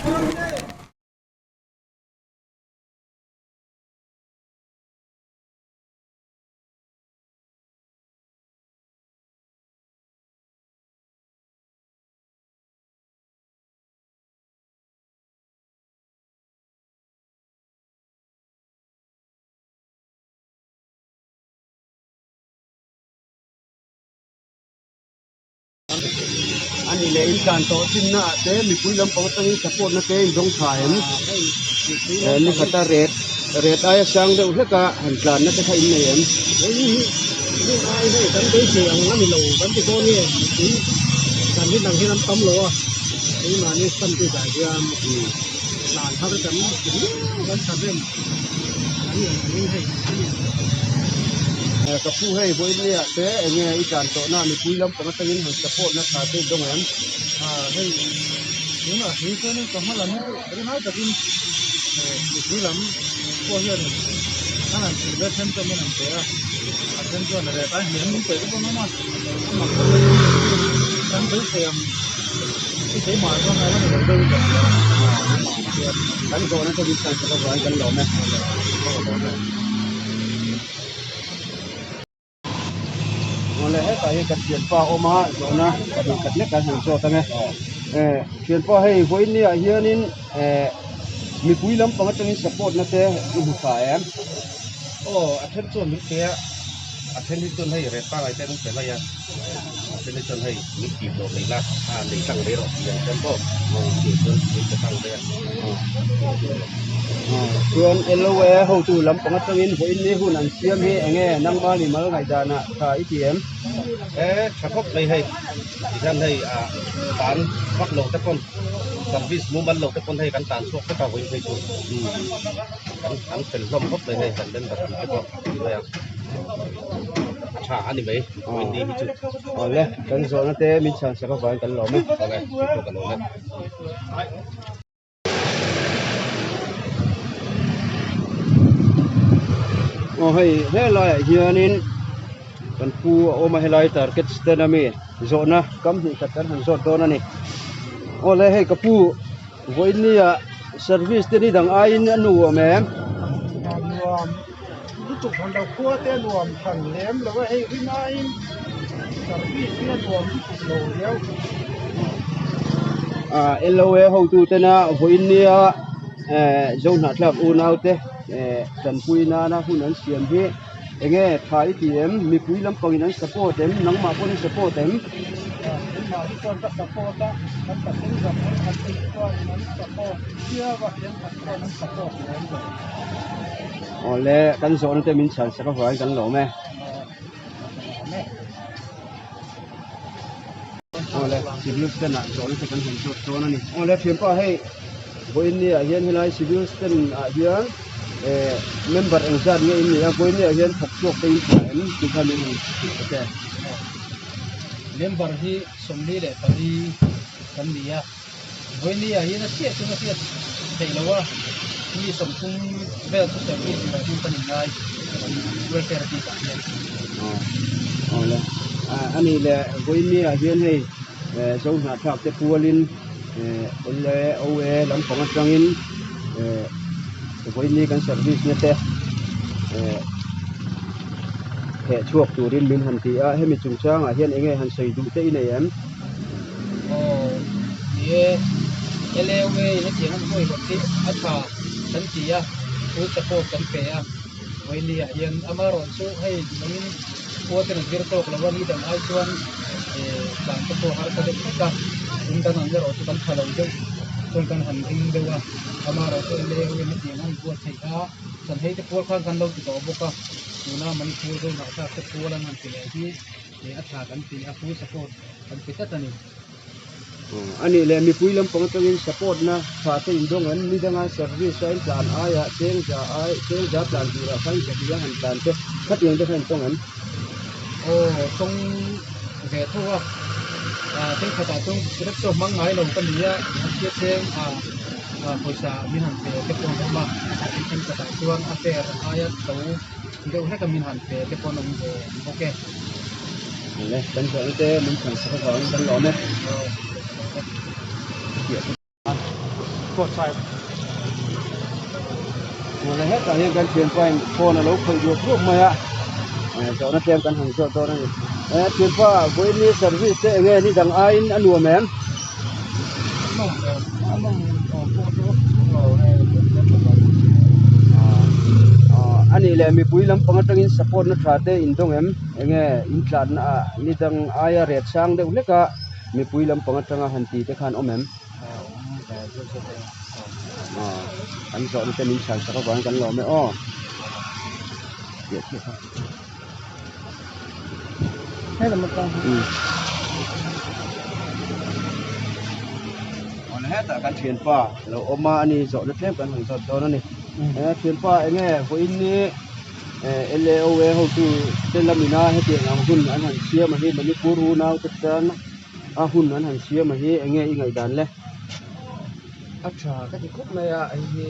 A nih leh in tlan tawh chinna ah te mipui lampang atangin support na te in dawng tha em? Ni khata ret ret aia sang deuh hlek a han tlan na te kha in nei em? Rin ai hei kan beisei ang a ni lo kan ti dawn nge mipui kan rin ang hian an tam lo a keimahni stand bikah hian tlan har kan ti viau kan tha rem kan ngen angin hei a ni. Ka pu hei vawiin te enge i tlan tawh na mipui lampang atangin han support na tha te dawng em? Hei tunah hrui chuanin ka hma lam hi chu rinai takin mipui lam pawh hianin an han tih ve then chuan min han pe a, a then chuan a reh a hniam min pe vek awm a, a mak deuh deuh hi kan beisei ang hi keimah chuan a la ni lo deuhin ka hria a. Kan zawhna te min chhan sak avangin kan lawm e. Awle hetah hian ka thianpa a awm a zawhna pahnih khat lek kan han zawt ang e. Thianpa hei vawiin ah hianin mipui lampang atangin support na te i hmu tha em? Aw a then chuan min pe a, a then hi chuan hei rep pangai te an pe mai a, a then hi chuan hei min tih tawh nei la a nei tlang mai rawh tih ang chuan pawh tih chuan min pe tlang mai a. Chuan LOA hotu lampang atangin vawiin ni hun an siam hi enge nangma ni mal ngaihdanah tha i ti em? E tha khawp mai hei tihian hei ah tan vak lo te pawn service mumal lo te pawn hei kan tan chhuak vek a vawiin phei chu kan kan fel hlawm khawp mai hei kan member pui te pawh ti mai a a tha a ni mai vawiin ni hi chu. Awle kan zawhna te min chhan sak avangin kan lawm e. Awle keipawh ka lawm e. Aw hei helaiah hianin kan pu a awm a helai target stand ami zawhna kam hnih khat kan han zawt dawn a ni aw le hei ka pu vawinia service te ni dang aiin a nu awm em? Nuam lutuk han lo khua te a nuam than lem lo a hei rin aiin service hi a nuam lutuk lo riau. Ah LOA hotu tena vawiin nia eh Zohnahthlak unau te eh tanpui nana hun an siam hi enge tha i ti em mipui lampangin an support em nangmah pawhin i support em? Keimah hi chuan ka support a kan passenger thenkhat te hi chuanin an support viau a thenkhat chuan an support lem lo. Awle kan zawhna te min chhan sak avangin kan lawm e. Awle civil stand ah zawhna te kan han zawt dawn a ni. Awle thianpa hei vawiin ni ah hian helai civil stand ah hian eh member engzat nge in nih a vawiin ni ah hian thawk chhuak te in hria em tih kha min han hrilh ta che. Member hi 44 kan ni a. Vawinia hian a chiah chu a hriat theih loh a, mi 30 vel chu service turah hian kan inngai kan welfare bik ah hian. Aw le, a nih leh Vawinia hian hei Zohnahthlak te pualin LAOA lampang atangin Vawinia kan service na te theh chhuak turin min han ti a, hemi chungchangah hian enge han sawi duh te i nei em? Aw ni e, LAOA in hetiang an hmuh hlawm hi a tha kan ti a, full support kan pe a, Vawiini ah hian amaherawh chu hei nangin khua ten a zir tawk lo a, ni dang ai chuan eh tlan te pawh harsa deuh hlek a, kum dang ang erawh chu kan tha lo deuh chuan kan han ring deuh a, amaherawh chu LAOA in hetiang an buatsaih a, Chanhei te pual khan kan lo ti tawh bawk a, tuna Manipur Zohnahthlak te pual an han ti leh hi. He a tha kan ti a, full support kan pe tlat a ni. A nih leh mipui lampang atangin support na tha te indawng em? Ni danga service a in tlan aiah chengza ai chengza tlan turah khan zahnih a han tlan te khatiang te kha in tawng em? Aw tawng ve tho a, ah thenkhatah chuan rickshaw hmang ngai lo ka ni a, an thil cheng ah pawisa min han pe te pawh an awm a, thenkhatah chuan a fare aia to deuh hlek a min han pe te pawh an awm ve bawk e. Le kan zawhna te min chhan sak avangin kan lawm e. Le hetah hian kan thianpa in phone a lo khawih duap duap mai a zawhna tlem kan han zawt dawn a ni. Thianpa vawiin service te enge ni dang aiin a nuam em? A nih leh mipui lampang atangin support na tha te in dawng em? Enge in tlatna ah ni dang aia ret sang deuh hlek a mipui lampang atanga han ti te khan awm em? An zawhna te min chhan sak avangin kan lawm e aw. Hetah kan thianpa lo awm a ani zawhna tlem kan han zawt dawn a ni he thianpa enge vawiin ni LAOA hotu te lamina hetiang ang hun an han siam a hi Manipur unau te tan a hun an han siam a hi enge i ngaihdan le. A tha ka ti khawp mai a hei hi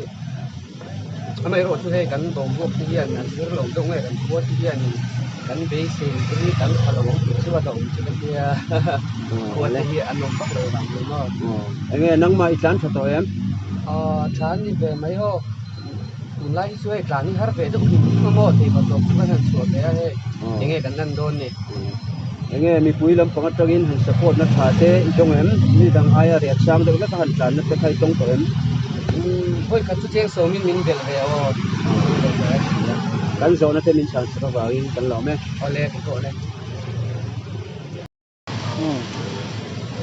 amaherawh chu hei kan boruak te hian an zir lo deuh nge kan khua te hianin kan beisei te hi kan pha lo ang tih chu a hlauhawm chu ka tia khua te hi an awm vak lo vang ni maw. Enge nangmah i tlan tha tawh em? Aw tha an ni ve mai haw tunlai hi chu hei tlan hi har ve deuh hlim hlim a maw thei pa tawp chu kan han chhuah ve a hei enge kan lan dawn ni. Enge mipui lampang atangin han support na tha te i dawng em? Mi dang aia riat sang deuh hlek a han tlan na te kha i tawng tawh em? Vawi khat chu cheng sawmin min belh ve aw. Kan zawhna te min chhan sak avangin kan lawm e. Awle, ka pawh le.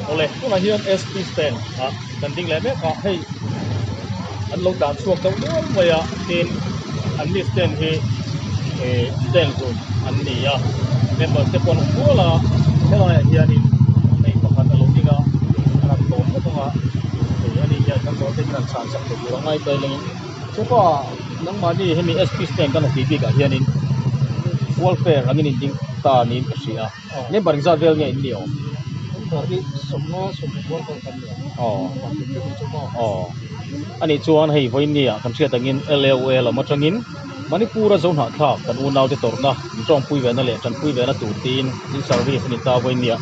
Awle, tunah hian SP stand ah kan ding leh mek a, hei an lo tlan chhuak deuh nual mai a, tin an mi stand hi eh stand hlun an ni a, members te pawh an awm nual a, helaiah hianin hei pakhat a lo ding a, a han tawm bawk ang a, hei ani hian kan zawh te hian an chhan sak thei tur a ngai ta ilangin chupa nangmahni hemi SP stand kan awm tih bikah hianin welfare angin in ding ta niin ka hria a. Member engzat vel nge in ni awm? Member hi sawmnga sawmhnih rual vel kan ni ang. Aw. Aw. Anih chuan hei vawinia kan hriat angin LAOA lam atangin Manipur-a zohnahthlak kan unaute tawrhna in tawngpui vena leh tanpui vena tur tiin in service a ni ta vawinia.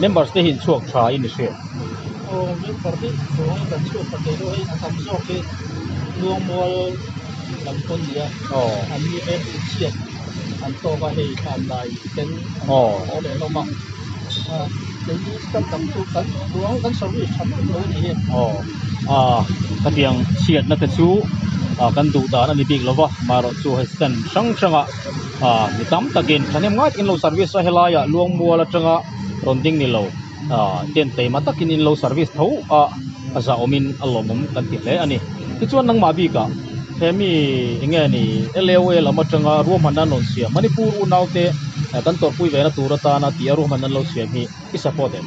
Members te hi in chhuak tha in i hriat. Aw member hi chuang kan chhuak ta thei lo hei a tam zawk hi Luangmual lam pawn nia. Aw. An ni em chhiat. an tawk a hei hlan lai ten an haw leh hlawm a keini kan tam chu kan ruang kan service tha meuh lo a ni hi. Aw ah khatiang chhiatna te chu ah kan duh dan a ni bik lo va marawh chu hei stand hrang hrangah ah mi tam takin thahnem ngai takin lo service a helaiah Luangmual atanga rawn ding ni lo ah ten teima takin in lo service tho a a zahawmin a lawmawm kan ti hle a ni tichuan nangmah bikah. He mi eng nge ni LAOA lam atanga ruahmanna an rawn siam Manipur unaute kan tawrhpui ve na tur atana tia ruahmanna an lo siam hi i support em?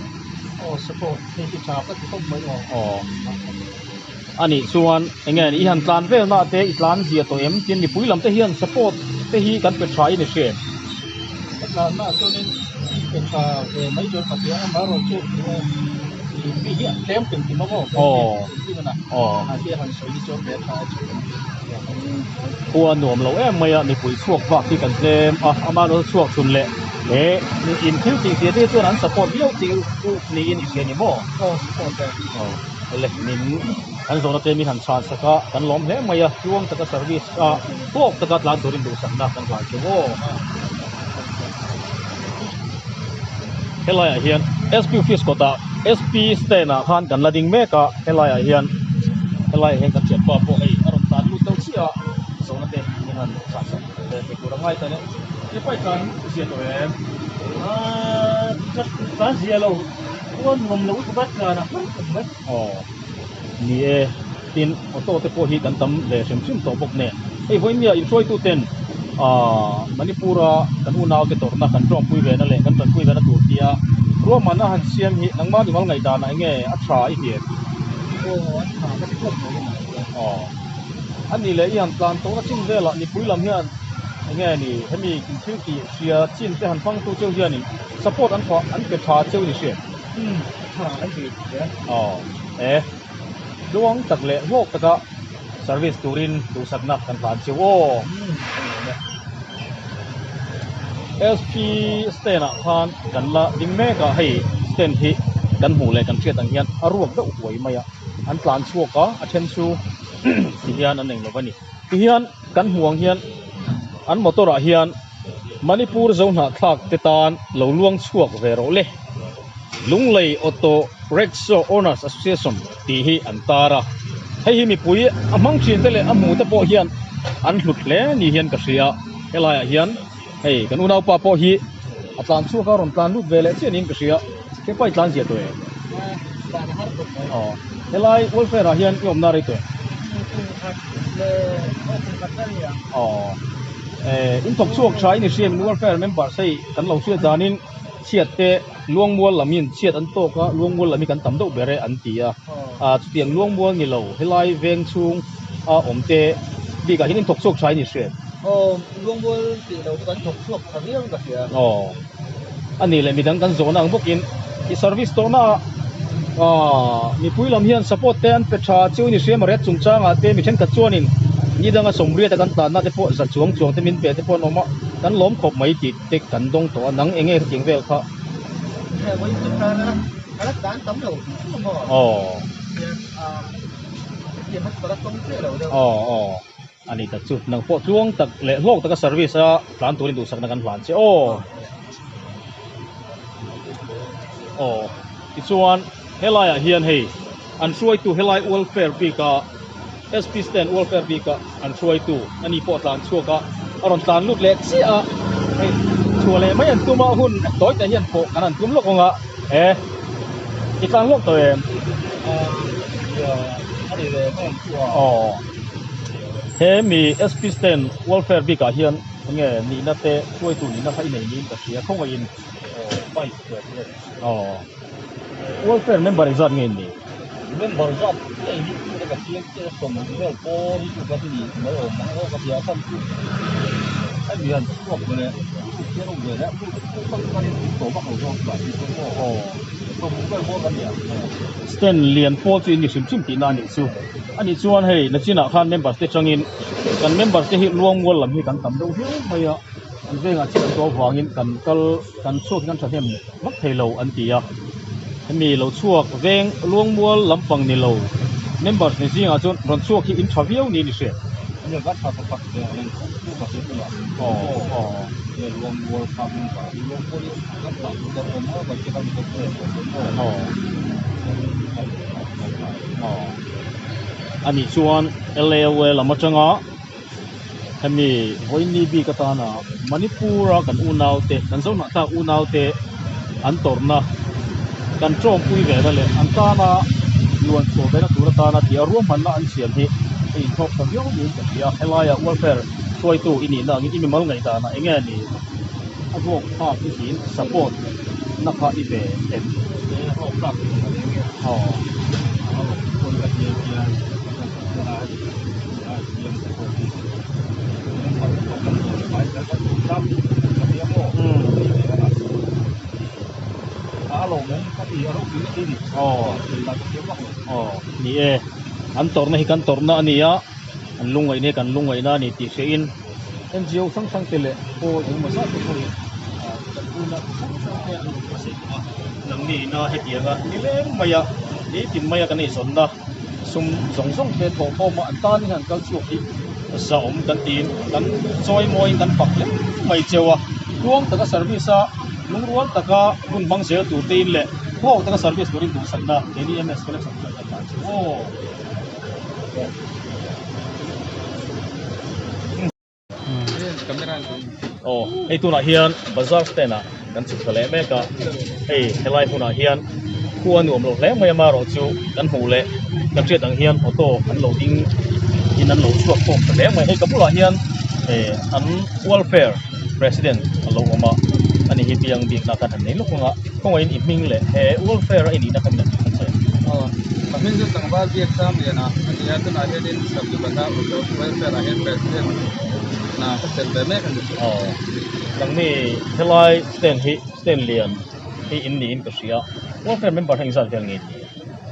Aw support, hei hi tha ka ti khawp mai aw. Aw anih chuan eng nge ni i han tlan vel na te i tlan zia tawh em? Tin mipui lam te hian support te hi kan pe tha in i hria em? Ka tlan na ah chuanin pe tha ve mai chuan Pathian amaherawhchu mi hi an tlem tum tum a maw? Aw. Khua nuam lo em mai a mipui chhuak vak hi kan tlem a amaherawhchu chhuak chhun leh he in thil tih zia te hi chuan an support viau tih u niin i hria ni maw? Awle min kan zawhna te min han chhan sak a kan lawm hle mai a tluang taka service a tawk taka tlan turin duhsakna kan hlan chu aw. Helaiah hian SP office kawtah SP stand ah khan kan la ding mek a helaiah hian helaiah hian kan thianpa pawh hei a rawn tan lut deuh chiah a zawhna te min han chah sak ve thei tur a ngai ta nia hepa hi tlan zia tawh em Aaa tlan zia lo khuan nuam lo lutuk a tlan a har khawp mai aw ni e tin auto te pawh hi kan tam ve hrim hrim tawh bawk nen hei vawinia inhruaitu ten aaa Manipur a kan unau te tawrhna kan tawngpui ve na leh kan tanpui ve na tur tia ruahman a han siam hi nangmah ni mal ngaihdan ah enge a tha i hliam aw a nih leh i han tlan tawhna chin velah mipui lam hian enge ni hemi thil tih hria chin te han hmang tu cheu hianin support an an pe tha cheu ni hriat aw e. Tluang tak leh hlawk taka service turin duhsakna kan hlan cheu aw. SP stand ah khan kan la ding mek a, hei stand hi kan hmuh leh kan hriat ang hian a ruak deuh huai mai a, an tlan chhuak a, a then chu ti hian an englo a ni. Ti hian kan hmuh ang hian an motor ah hian Manipur Zohnahthlak te tan lo luang chhuak ve rawh le. Lunglei Auto Rickshaw Owners Association tih hi an tar a, hei hi mipui a hmang thin te leh a hmu te pawh hian an hlut hle ni hian ka hria, helaiah hian hei kan unaupa pawh hi a tlan chhuak a rawn tlan lut ve leh chiah niin ka hria, kepa i tlan zia tawh em? Aw helai welfare ah hian i awmna rei tawh em? Aw eh in thawk chhuak tha in i hria em welfare members hei kan lo hriat danin. Chhiat te Luangmual lam in chhiat an tawk a, Luangmual lam hi kan tam deuh ber e an ti a. Ah chutiang Luangmual ni lo helai veng chhung a awm te bikah hian in thawk chhuak tha in i hriat. Aw Luangmual tih lo chu kan thawk chhuak tha viau in ka hria. Aw a nih leh midang kan zawhna ang bawkin i service tawhna ah ah mipui lam hian support te an pe tha chiu in i hria maw chungchangah te mi thenkhat chuanin ni danga sawmriat a kan tlanna te pawh za chuang chuang te min pe te pawh an awm a kan lawm khawp mai tih te kan dawng tawh a nang eng nge hetiang vel kha aw aw aw a ni tak chu nang pawh tluang tak leh hlawk taka service a tlan turin duhsakna kan hlan che aw. Aw tichuan helaiah hian hei an hruaitu helai welfare bika SP stand welfare bika an hruaitu ani pawh tlan chhuak a a rawn tlan lut leh chiah a hei chhuah leh mai an tum a hun tawi te hian pawh kan han tum lawk ang a he i tlan lawk tawh em aw he mi SP stand welfare bikah hian enge nihna te hruaitu nihna kha i nei niin ka hria khawngaihin vice president aw welfare member engzat nge in nih? Member zat chiah hi chu ka chiang chiah a sawm vel pawn hi chu ka ti mai awm ang aw ka ti a chhan chu hemi han chhuak ve leh lut hian awm ve leh lut tak tak in tawh vak lo zawk lah hi chu maw aw sawm vel pawn kan ni a. Stand lian pawl chu in ni hrim hrim tihna a nih chu. A nih chuan hei nachinah khan members te changin kan members te hi luangmual lam hi kan tam deuh viau mai a, an vengah chiah tawh avangin kan kal kan chhuak hi kan thahnem vak thei lo an ti a. Hemi lo chhuak veng luangmual lampang ni lo members ni zingah chuan rawn chhuak hi in tha viau niin i hriat. Nia kan tha pakhat ve ang reng chu ka hriat bulah nge luangmual kha member hi luangmual hi kan tah tur kan awm a kan che kan zawk em aw anih chuan LAOA lam atanga hemi vawiini bik atana Manipur a kan unaute kan zohnah tlak unaute an tawrhna kan tawngpui ve na leh an tana luan chhuah ve na tur atana tih a ruahmanna an siam hi a inthawk ta viau niin ka hria helaia welfare hruaitu i nihna angin i mimal ngaihdanah eng nge ni a ruak thlak i tiin support na kha i ve em? Aw. Aw ni e an tawrhna hi kan tawrhna a ni a an lungngaihna hi kan lungngaihna a ni tih hriain NGO hrang hrang te leh pawl engemaw zat te pawhin kan bula hrang hrang te an rawn hmasa tawh a nangni ina hetianga nileng maia nitin maia kan eizawnna sum zawng zawng te thawhkhawma an tan in han kal chhuak hi zahawm kan tiin kan chawi mawiin kan fak hle mai cheu a tluang taka service a lungrual taka hun hmang zel tur te in leh hlawk taka service turin duhsakna keini MS collection chuan kan dah cheu aw. Aw hei tunah hian bazar stand ah kan chhuk thla leh mek a hei helai hmunah hian khua nuam lo hle mai a marawh chu kan hmuh leh kan hriat ang hian auto an lo ding in an lo chhuak khawm ta hle mai hei ka bulah hian eh an welfare president a lo awm a ani hi biang bikna khan han nei lawk ang a kawngaihin i hming leh he welfare a i nihna kha min han hrilh ang che. Aw ka hming chu tlangval biak sang lian a a ni a tunah hianin Sabzi Bazar Auto Welfare ah hian president hna ka chelh ve mek a ni. Aw nangni helai stand hi stand lian hi in niin ka hria welfare member hi engzat vel nge ni?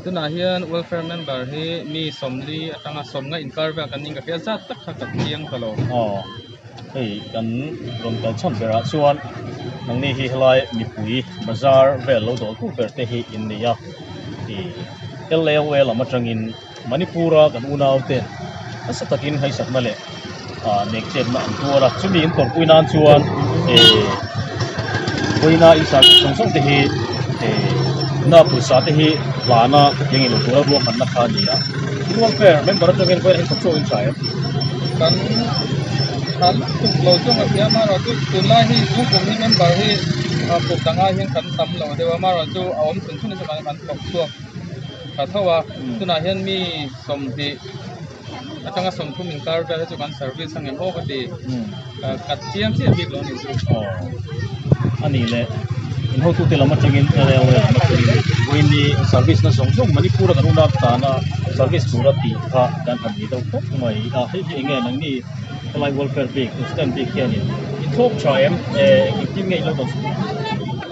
Tunah hian welfare member hi mi 40 atanga 50 inkar vel kan ning ka hria zat tak kha ka chiang ta lo. Aw. Hei kan rawn kal chhan berah chuan nangni hi helai mipui bazar vel lo dawltu ber te hi in nei a ih LAOA lam atangin Manipur a kan unau ten nasa takin haisakna leh ah nek chetna an tuar a chumi in tawrhpui nan chuan ih vawiina in service zawng zawng te hi ih na pawisa te hi hlana khatiang in awm tura ruahmanna kha a ni a. In welfare member atangin vawiin ah hian thawk chhuak in tha em? Kan tha lutuk lo chuang a tia amaherawhchu tunlai hi chhungkum hi member hi kut dangah hian kan tam lo deuh a amaherawhchu a awm chhun chhun hi chu kan thawk chhuak tha tho a tunah hian mi 20 atanga 30 inkar vel hi chu kan service ang em aw ka ti ka chiang chiah bik lo a ni chu. Aw a nih leh in hotute lam atangin LLA lam atangin vawiini service na zawng zawng Manipur a kan unau tana service tura tih kha kan han ni deuh tawp mai a hei hi enge nangni helai welfare bik stand bik hianin in thlawp tha em eh engtin nge in lo dawn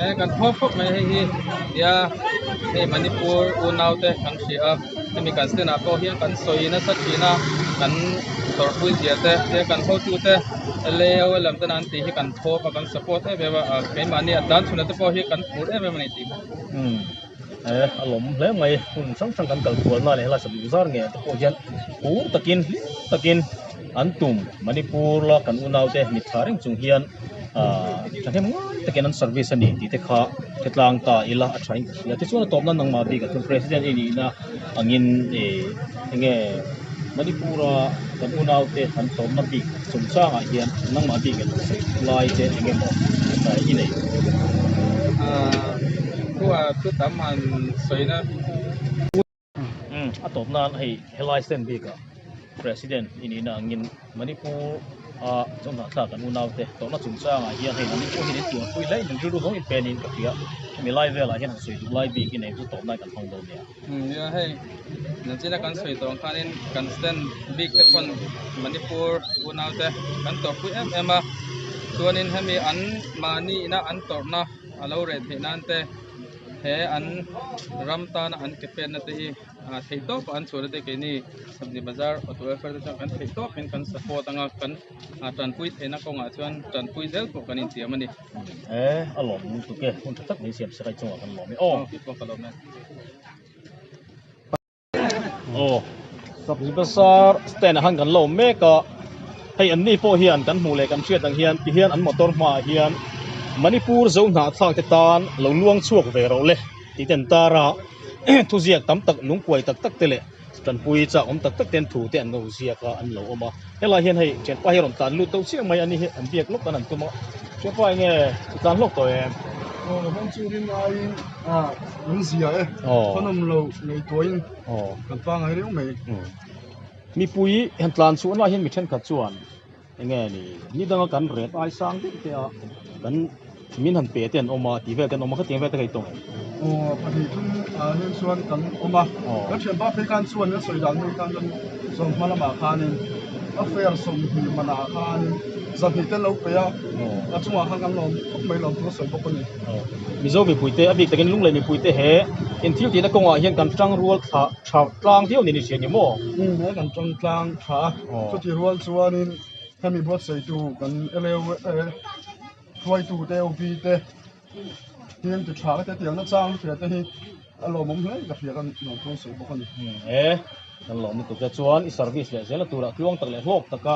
Eh kan thlawp khawp mai hei hi nia hei Manipur unau te kan hria a hemi kan stand ah pawh hian kan sawi nasa thin a kan tawrhpui zia te tia kan hotu te LAO lam ten an tih hi kan thlawp a kan support em em a keimahni a tlan chhunah te pawh hi kan phur em em a ni tih umm eh a lawm hle mai hun hrang hrang kan kal kual na leh helai sabzi bazar nge te pawh hian phur takin hlim takin an tum Manipur la kan unau te mitthla reng chung hian ahh thahnem ngai takin an service a ni tih te kha hre tlang ta ila a thain ka hria. Tichuan a tawpna nangmah bikah chuan President i nihna angin ih enge Manipur-a kan unaute an tawpna bik chungchangah hian nangmah bikin sawi lai te eng emaw i nei? A tawp nan hei helai stand bikah President i nihna angin Manipur a Zohnahthlak kan unaute tawrhna chungchangah hian hei Manipur hi an tuarpui hle in an rilru zawng inpe niin ka hria. Hemi lai velah hian han sawi duh lai bik i nei chu tawp nan kan hmang dawn nia. Nia hei nachina kan sawi tawh ang khanin kan stand bik te pawn Manipur unaute kan tawrhpui em em a chuanin hemi an mahni ina an tawrhna a lo reh theih nan te he an ram tana an ke penna te hi ah theih tawp a an chhuahna te keini sabzi bazar auto welfare te chuan kan theih tawp in kan support anga kan ah tanpui theihna kawngah chuan tanpui zel pawh kan intiam a ni. E a lawm lutuk e hun tha tak mai siam sakai chungah kan lawm e aw. Ka lawm e. Aw sabzi bazar stand ah khan kan lo awm mek a hei an ni pawh hian kan hmuh leh kan hriat ang hian ti hian an motor hmaah hian Manipur zo hnahthlak te tan lo luang chhuak ve rawh le tih te an tar a thuziak tam tak lungkuai tak tak te leh tanpui chak awm tak tak te an thu te an lo ziak a an lo awm a helai hian hei thianpa hi a rawn tlan lut deuh chiah mai a ni hi an biak lawk an han tum a thianpa enge i tlan hlawk tawh em? Aw hmang chu rin aiin an zia e khawnawm lo ngaihtuahin kan pangai reuh mai. Mipui han tlan chhuah na hian mi thenkhat chuan enge ni ni danga kan ret ai sang deuh te a kan min han pe te an awm a tih vel te an awm a khatiang vel te ka itawng em? Aw pahnih thum ah hian chuan kan awm a kan thianpa phei khan chuan a sawi dan hmang khan chuan sawmhma lamah khanin a fare 20 manah khanin 200 te an lo pe a a chungah khan kan lawm khawp mai lawm chu a sawi bawk a ni. Mizo mipuite a bik takin Lunglei mipuite he inthil tihna kawngah hian kan tang rual thla tha tlang viau niin i hria ni maw? Umm he kan tang tlang tha a, chuti rual chuanin hemi buatsaihtu kan LA hruaitu te OB te hian ti tha ka ti a tiang nachang hria te hi a lawmawm hle ka hria kan lawm thu sawi bawk a ni. E kan lawm lutuk e chuan i service leh zela turah tluang tak leh hlawk taka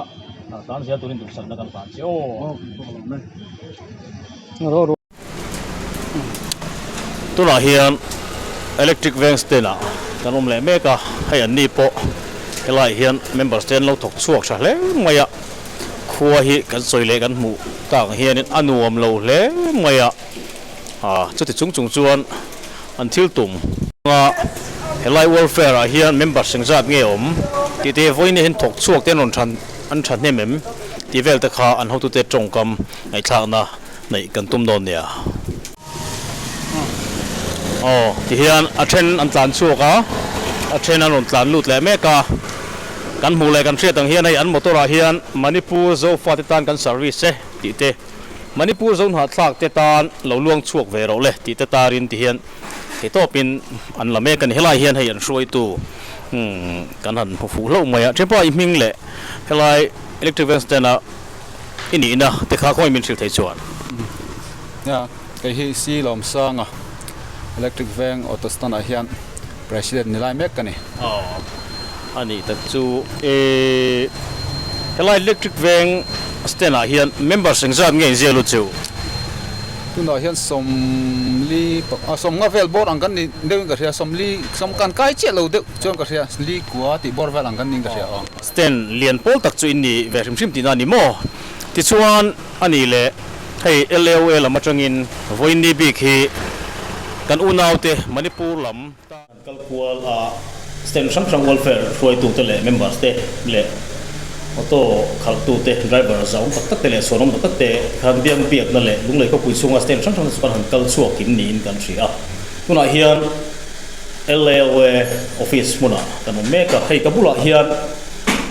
tan zel turin duhsakna kan hlan che aw. Aw kan pawh ka lawm e. Tunah hian electric veng stand ah kan awm leh mek a, hei an ni pawh helaiah hian members te an lo thawk chhuak tha hle mai a, khua hi kan sawi leh kan hmuh tak ang hianin a nuam lo hle mai a, ah chuti chung chung chuan an thil tum a helai welfare ah hian members engzat nge awm tih te vawiin hian thawk chhuak te an rawn than an thahnem em tih vel te kha an hotute tawngkam ngaihthlakna Neih kan tum dawn nia. Aw tihian a then an tlan chhuak a, a then an rawn tlan lut leh mek a. Kan hmuh leh kan hriat ang hian hei an motor ah hian Manipur Zofa te tan kan service e tih te, Manipur Zohnahthlak te tan lo luang chhuak ve rawh le tih te tarin tihian theihtawpin an la mek a ni. Helai hian hei an hruaitu kan han hmu fuh hlauh mai a. Ṭhepa i hming leh helai electric van stand a I nihna te kha khawngaih min hrilh thei chuan. Nia, kei hi C Lawmsanga Electric Veng Auto Stand ah hian President ni lai mek ka ni. Aw, a nih tak chu. E, helai Electric Veng stand ah hian members engzat nge inziak lut cheu? Tunah hian 40 a 50 vel bawr ang kan ni deuhin ka hria, 40, sawm kan kai chiah lo deuh chuan ka hria, li kua tih bawr vel ang kan niin ka hria aw. Stand lian pawl tak chu in ni ve hrim hrim tihna a ni maw? Tichuan a nih leh hei LAOA lam atangin vawiin ni bik hi kan unaute Manipur lam tan kal kual a stand hrang hrang welfare hruaitute leh members te leh auto khalhtute driver zahawm tak tak te leh chhuanawm tak tak te khan biang biakna leh Lunglei khawpui chhunga stand hrang hrang te chu kan han kal chhuak kim niin kan hria a. Tunah hian LAOA office hmunah kan awm mek a, hei ka bulah hian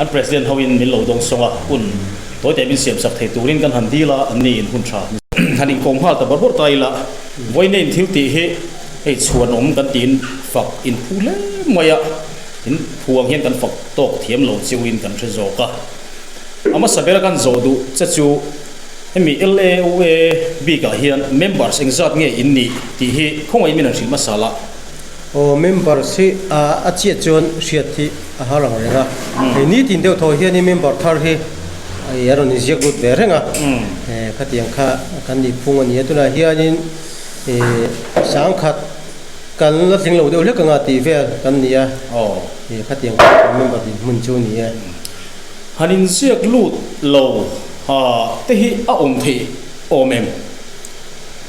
an president hoin min lo dawng sawng a, hun tawi teh min siam sak thei turin kan han dil a, an ni in hun tha han inkawm nghal ta bawrh bawrh ta ila, vawiin in thil tih hi hei chhuan awm kan tiin fak in phu hle mai a, in phu ang hian kan fak tawk thiam lo chiuin kan hre zawk a, a hmasa bera kan zawh duh che chu. Hemi LAOA bikah hian members engzat nge in nih tih hi khawngaih min han hrilh hmasa la. Aw members hi a chiat chuan hriat hi a har ang reng a, hei nitin deuh thaw hianin member thar hi a rawn inziak lut ve reng a, khatiang kha kan nih phung a ni a. Tunah hianin ih sangkhat kan la tling lo deuh hlek anga tih vel kan ni a, khatiang kha kan member dinhmun chu a ni e. Han inziak lut lo te hi a awm theih awm em?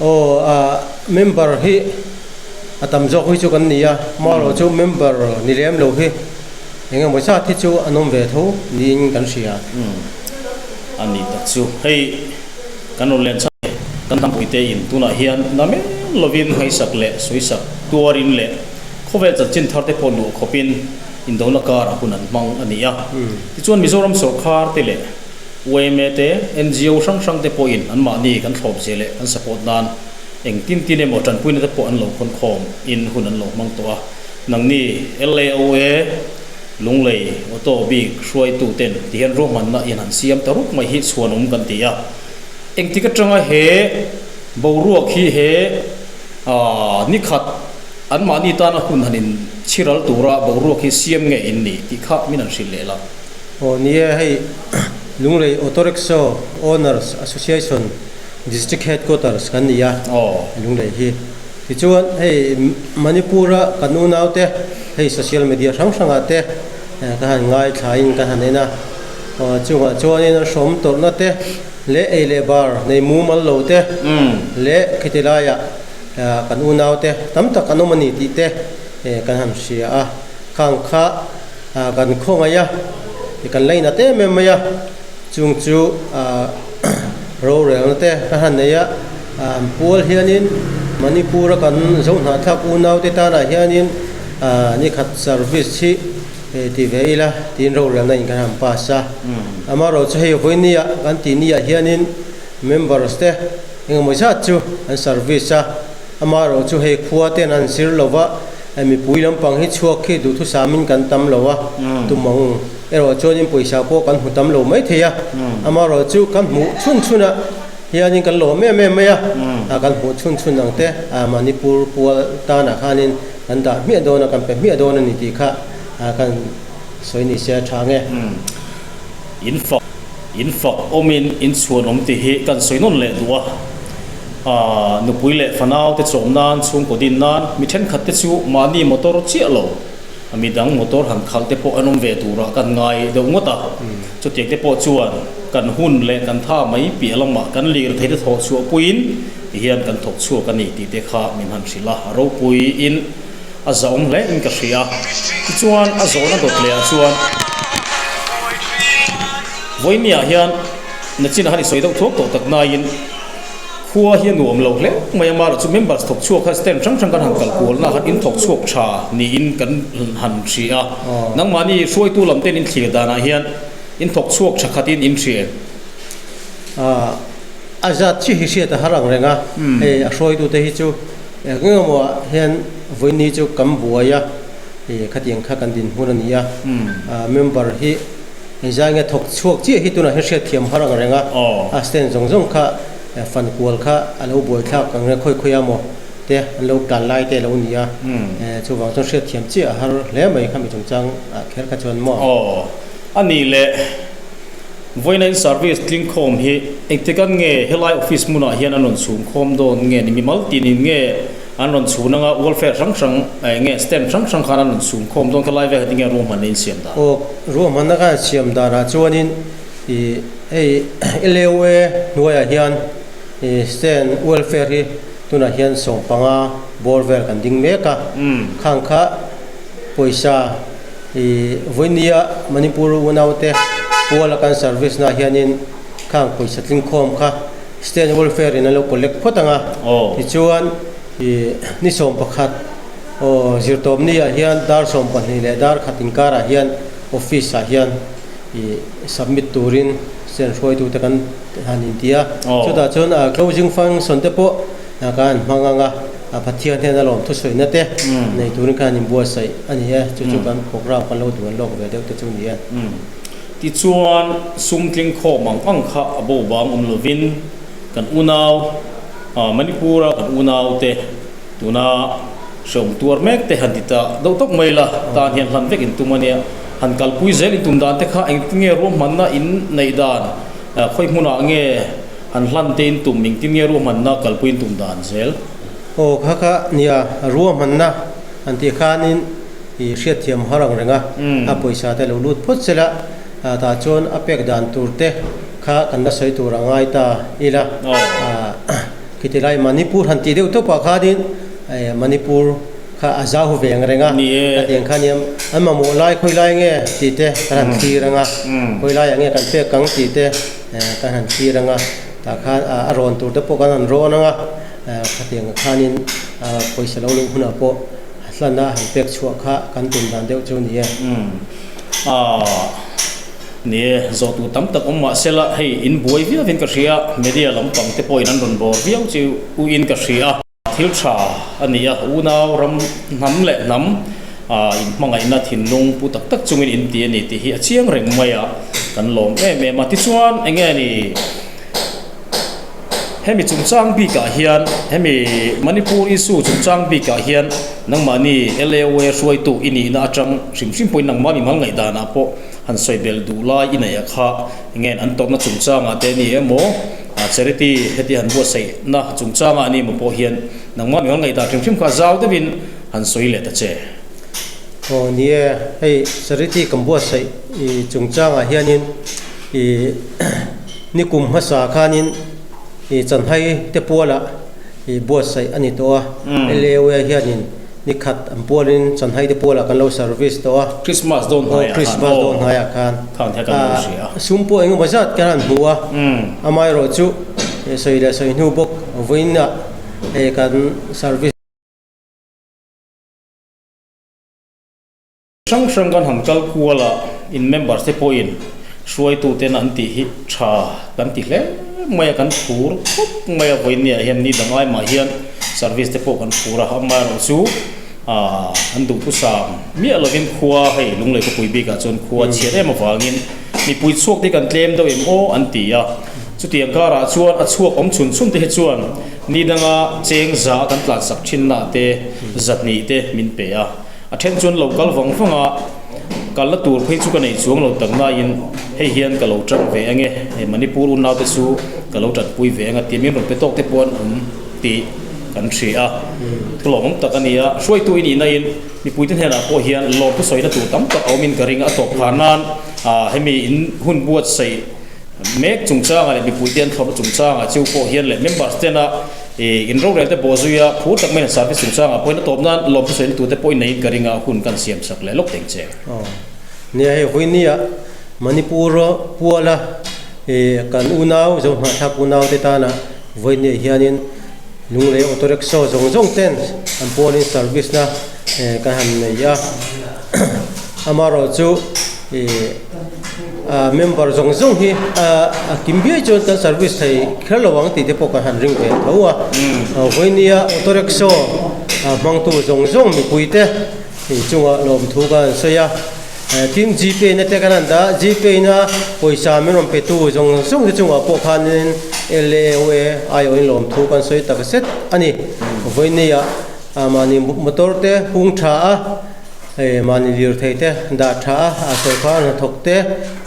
Aw, member hi a tam zawk hi chu kan ni a, amaherawhchu member ni lem lo hi. Eng emaw zat hi chu an awm ve tho niin kan hria. Umm a ni tak chu. Hei kan rawn len chhan e, kan hnampuite in tunah hian na men lovin ngaisak leh sawisak tuarin leh khawvel chanchin thar te pawh luh khawpin indona karah hun an hmang a ni a. Tichuan Mizoram sawrkhar te leh yma te, ngo hrang hrang te pawhin anmahni kan thlawp zia leh kan support nan eng tin tin emaw tanpuina te pawh an lo khawnkhawm in hun an lo hmang tawh a. Nangni LAOA Lunglei Auto bik hruaitu ten ti hian ruahmanna in han siam ta rup mai hi chhuanawm kan ti a. Engtik atanga he boruak hi he nikhat anmahni tana hun han in chhiral tura boruak hi siam nge in ni tih kha min han hrilh leh la. Aw ni e, hei Lunglei Auto Rickshaw Owners Association District Headquarters kan ni a, Lunglei hi. Tichuan, hei Manipur-a kan unaute hei social media hrang hrangah te ka han ngaithlain ka han en a, chungah chuanin an hrawm tawrhna te leh ei leh bar nei mumal lo te leh khiti laiah kan unaute tam tak an awm a ni tih te kan han hria a, khang kha kan khawngaih a, kan la inat em em mai a, chung chu rorelna te ka han nei a, an pual hianin Manipur a kan Zohnahthlak unaute tanah hianin nikhat service hi ti ve ila tiin rorelna in kan han pass a, amaherawhchu hei vawinia kan tih niah hianin members te engemaw zat chu an service a, amaherawhchu hei khua ten an zir lova mipui lampang hi chhuak khi duhthusamin kan tam lo a, tumang. Erawh chuanin pawisa pawh kan hmu tam lo mai thei a, amaherawh chu kan hmuh chhun chhun ah hianin kan lawm em em mai a, kan hmuh chhun chhun ang te Manipur pual tanah khanin kan dah hmiah dawn a, kan pe hmiah dawn a ni tih kha kan sawi ni se a tha nge. In fak in fak awmin in chhuan awm tih hi kan sawi nawn leh duh a, nupui leh fanau te chawm nan chhungkaw din nan mi thenkhat te chu mahni motor chiah lo. Mi dang motor han khalh te pawh an awm ve turah kan ngai deuh ngawt a, chutiang te pawh chuan kan hun leh kan tha mai piah lamah kan lir thei te thawh chhuah puiin ti hian kan thawk chhuak a ni tih te kha min han hrilh a, a ropuiin a zahawm hle in ka hria. Tichuan a zawhna dawt leh ah chuan vawinia hian nachin a han i sawi deuh thuak tawh tak naiin, Khua hi a nuam lo hle mai a, mahrawh chu members thawk chhuak kha stand hrang hrang kan han kal kualna khan in thawk chhuak tha niin kan han hria a, nangmahni hruaitu lam ten in thlir danah hian in thawk chhuak tha khatin in hria em? A zat chi hi hriat a har ang reng a, hei a hruaitute hi chu eng emaw ah hian vawiini chu kan buai a, khatiang kha kan dinhmun a ni a, member hi Engzai nge thawk chhuak chiah hi tunah hian hriatthiam har ang reng a, a stand zawng zawng kha fan kual kha a lo buaithlak ang reng khawi khawi a maw te an lo tlan lai te a lo ni a, chuvang chuan hriatthiam chiah a har hle mai khami chungchang ah kher kha chuan maw. Aw, a nih leh vawiina in service tling khawm hi engtikan nge helai office hmunah hian an rawn chhung khawm dawn nge ni mimal tinin nge An rawn chhun anga welfare hrang hrang eng nge stand hrang hrang khan an rawn chhun khawm dawn kha lai vel kha tinge ruahmanna in siam dan? Aw, ruahmanna khan siam danah chuanin ih hei LAOA hnuaiah hian ih stand welfare hi tunah hian sawmpanga bawr vel kan ding mek a, khang kha pawisa ih vawinia Manipur unaute puala kan service na hianin khang pawisa tling khawm kha State Welfare in an lo collect phawt ang a, tichuan ih ni 11 aw zirtawpni ah hian dar 12 leh dar khat inkarah hian office ah hian ih submit turin stand hruaitute kan han inti a, chutah chuan closing function te pawh kan han hmang ang a, Pathian hian a lawm thusawiina te nei turin khan inbuatsaih a ni e, chu chu kan program kan lo duan lawk ve deuh te chu a ni e. Tichuan, sum tling khawm ang ang kha a bo vang awm lovin kan unau, Manipur-a kan unaute tuna hreawm tuar mek te han ti ta deuh tawk mai la, tan hian hlan vek in tum a nia. Han kalpui zel in tum dan te kha engtinge ruahmanna in neih dan? Khawi hmunah nge han hlan te in tum, engtin nge ruahmanna kalpui in tum dan zel? Aw kha kha nia, ruahmanna han tih khanin i hriatthiam har ang reng a, a pawisa te lo lut phawt sela, tah chuan a pek dan tur te kha kan la sawi tur a ngai ta ila. Khiti lai Manipur han tih deuh tawpah khanin Manipur kha a zau ve ang reng a, hetiang kha nia an mamawh lai khawi lai nge tih te kan han thlir ang a, khawi laiah nge kan pek ang tih te kan han thlir ang a, tah khan a rawn tur te pawh kan han rawn ang a, khatiang khanin pawisa lo luh hunah pawh hlana han pek chhuah kha kan tum dan deuh chu a ni e. Ni e, zawhtu tam tak awm mah sela hei in buai viauin ka hria, media lampang te pawhin an rawn bawr viau chu uin ka hria. Thil tha a ni a, unau ram hnam leh hnam inhmangaihna thinlung pu tak tak chungin in ti a ni tih hi a chiang reng mai a, kan lawm em em a. Tichuan eng nge ni hemi chungchang bikah hian hemi Manipur issue chungchang bikah hian nangmahni LAOA hruaitu i nihna atang hrim hrim pawhin nangmah mimal ngaihdanah pawh han sawi belh duh lai i neih a kha eng nge an tawrhna chungchangah te a ni emaw Charity heti han buatsaihna chungchangah a ni maw pawh hian nangmah mimal ngaihdan hrim hrim kha zau deuhin han sawi leh ta che. Aw ni e, hei charity kan buatsaih i chungchangah hianin i nikum hmasa khanin i chanhai te pualah i buatsaih a ni tawh a, LAOA hianin Ni khat an pualin Chanhai te pualah kan lo service tawh a. Christmas dawn hnaiah khan. Christmas dawn hnaiah khan. Khan hian kan lo hria a. Sum pawh engemaw zat kan han hmu a. Amaherawh chu sawi leh sawi hnu bawk vawiinah hei kan service. Hrang hrang kan han kal kual a, in members te pawhin hruaituten an tih hi tha kan ti hle mai a, kan phur khawp mai a, vawinia hian ni dang ai mah hian service te pawh kan phur a, amaherawh chu aah an duhthusam miah lovin khua hei Lunglei khawpui bikah chuan khua chhiat em avangin mipui chhuak te hi kan tlem deuh em aw an ti a, chutiang karah chuan a chhuak awm chhun chhun te hi chuan ni danga cheng za kan tlansak thinna te zahnih te min pe a. A then chuan lo kal vang vang a, kal la tur phei chu ka nei chuang lo tak nain hei hian ka lo tan ve ange, hei Manipur unaute chu ka lo tanpui ve anga tih min rawn pe tawk te pawh an awm tih kan hria a, thu lawmawm tak a ni a, hruaitu i nih nain mipuite hnenah pawh hian lawmthu sawina tur tam tak a awmin ka ring a, a tawp phah nan hemi in hun buatsaih mek chungchangah leh mipuite an thlawpna chungchangah chu pawh hian leh members tena I in rorel te bawh zui a, phur tak maiin service chungchangah pawhin a tawp nan lawm thusawi tute pawhin neiin ka ring a, hun kan siam sak leh lawk teng che. Aw. Nia hei Vawinia Manipur puala i kan unau Zohnahthlak unau te tana Vawinia hianin Lunglei Auto Rickshaw zawng zawng ten an pualin service na kan han nei a. Amaherawhchu i A member zawng zawng hi a kim biai chuan kan service thei kher lo ang tih te pawh kan han ring ve tho a. Vawinia auto rickshaw hmangtu zawng zawng mipui te chungah lawmthu kan han sawi a. Tin Gpay na te kan han dah a, Gpay na pawisa min rawn petu zawng zawng te chungah pawh khanin LAOA aiawhin lawmthu kan sawi tak zet a ni. Vawinia mahni motor te hung tha a. Hei mahni lirthei te dah tha a, a sawrkhar hnathawk te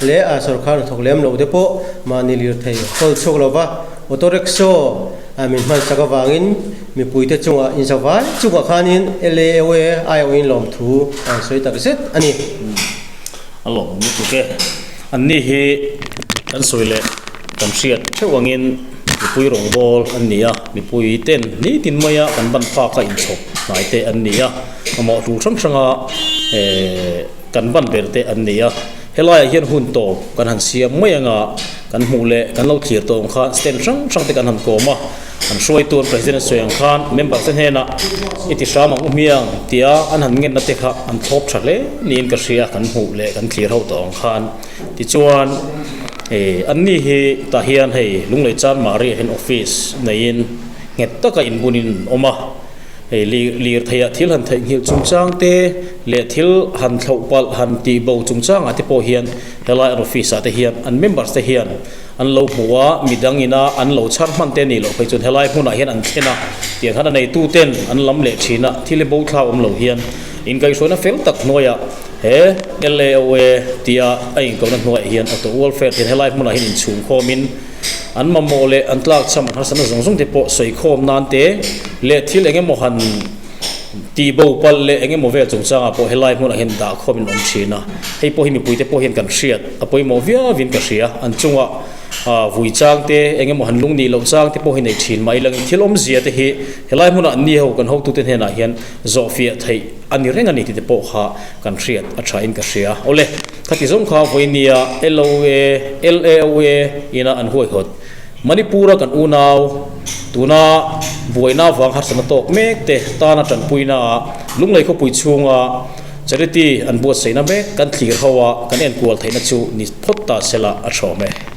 leh a sawrkhar hnathawk lem lo te pawh mahni lirthei hawl chhuak lova auto rickshaw a min hman sak avangin mipui te chungah inzavai chungah khanin LAOA aiawhin lawmthu an sawi tak zet a ni. A lawmawm lutuk e. Anni hi kan sawi leh kan hriat theuh angin mipui rawngbâwl an ni a, mipui ten nitin maia kan ban phaka inchhawp hnai te an ni a. Mamawh tul hrang hranga kan ban ber te an ni a, helaiah hian hun tawp kan han siam mai anga kan hmuh leh kan lo thlir tawh ang khan stand hrang hrang te kan han kawm a, an hruaitu an president sawi ang khan member te hnenah i ti hram ang u hmiang tia an han ngenna te kha an thlawp tha hle niin ka hria kan hmuh leh kan thlir ho tawh ang khan tichuan anni hi tah hian hei Lunglei Chanmari ah hian office neiin nghet taka inbunin an awm a. Hei lirtheiah thil han theihnghilh chungchang te leh thil han thlauh palh han tih bo chungchangah te pawh hian helai an office ah te hian an members te hian an lo hmu a, midang ina an lo chhar hman te anih loh phei chuan helai hmunah hian an thlen a, tiang khan a neitu ten an lam leh thin a, thil hi bo thla awm lo hian inkaihhruaina fel tak hnuaiah He LAOA tia a inkohna hnuaiah hian Auto Welfare hian helai hmunah hian inchhungkhawmin an mamawh leh an tlakchham an harsatna zawng zawng te pawh sawikhawm nan te leh thil eng emaw han tih bo palh leh eng emaw vel chungchangah pawh helai hmunah hian dahkhawmin an awm thin a. Hei pawh hi mipuite pawh hian kan hriat a pawimawh viauin ka hria. An chungah vui chang te eng emaw han lung nih loh chang te pawh hi nei thin mah ila thil awmzia te hi helai hmunah an ni ho kan hotute hnenah hian zawhfiah theih a ni reng a ni tih te pawh kha kan hriat a tha in ka hria. Awle, khati zawng kha vawinia LOA, LAOA ina an huaihawt Manipur a kan unau tuna buaina vang harsatna tawk mek te tana tanpuina ah Lunglei khawpui chhunga charity an buatsaihna mek kan thlir ho a kan enkual theihna chu ni phawt ta sela a thawm e.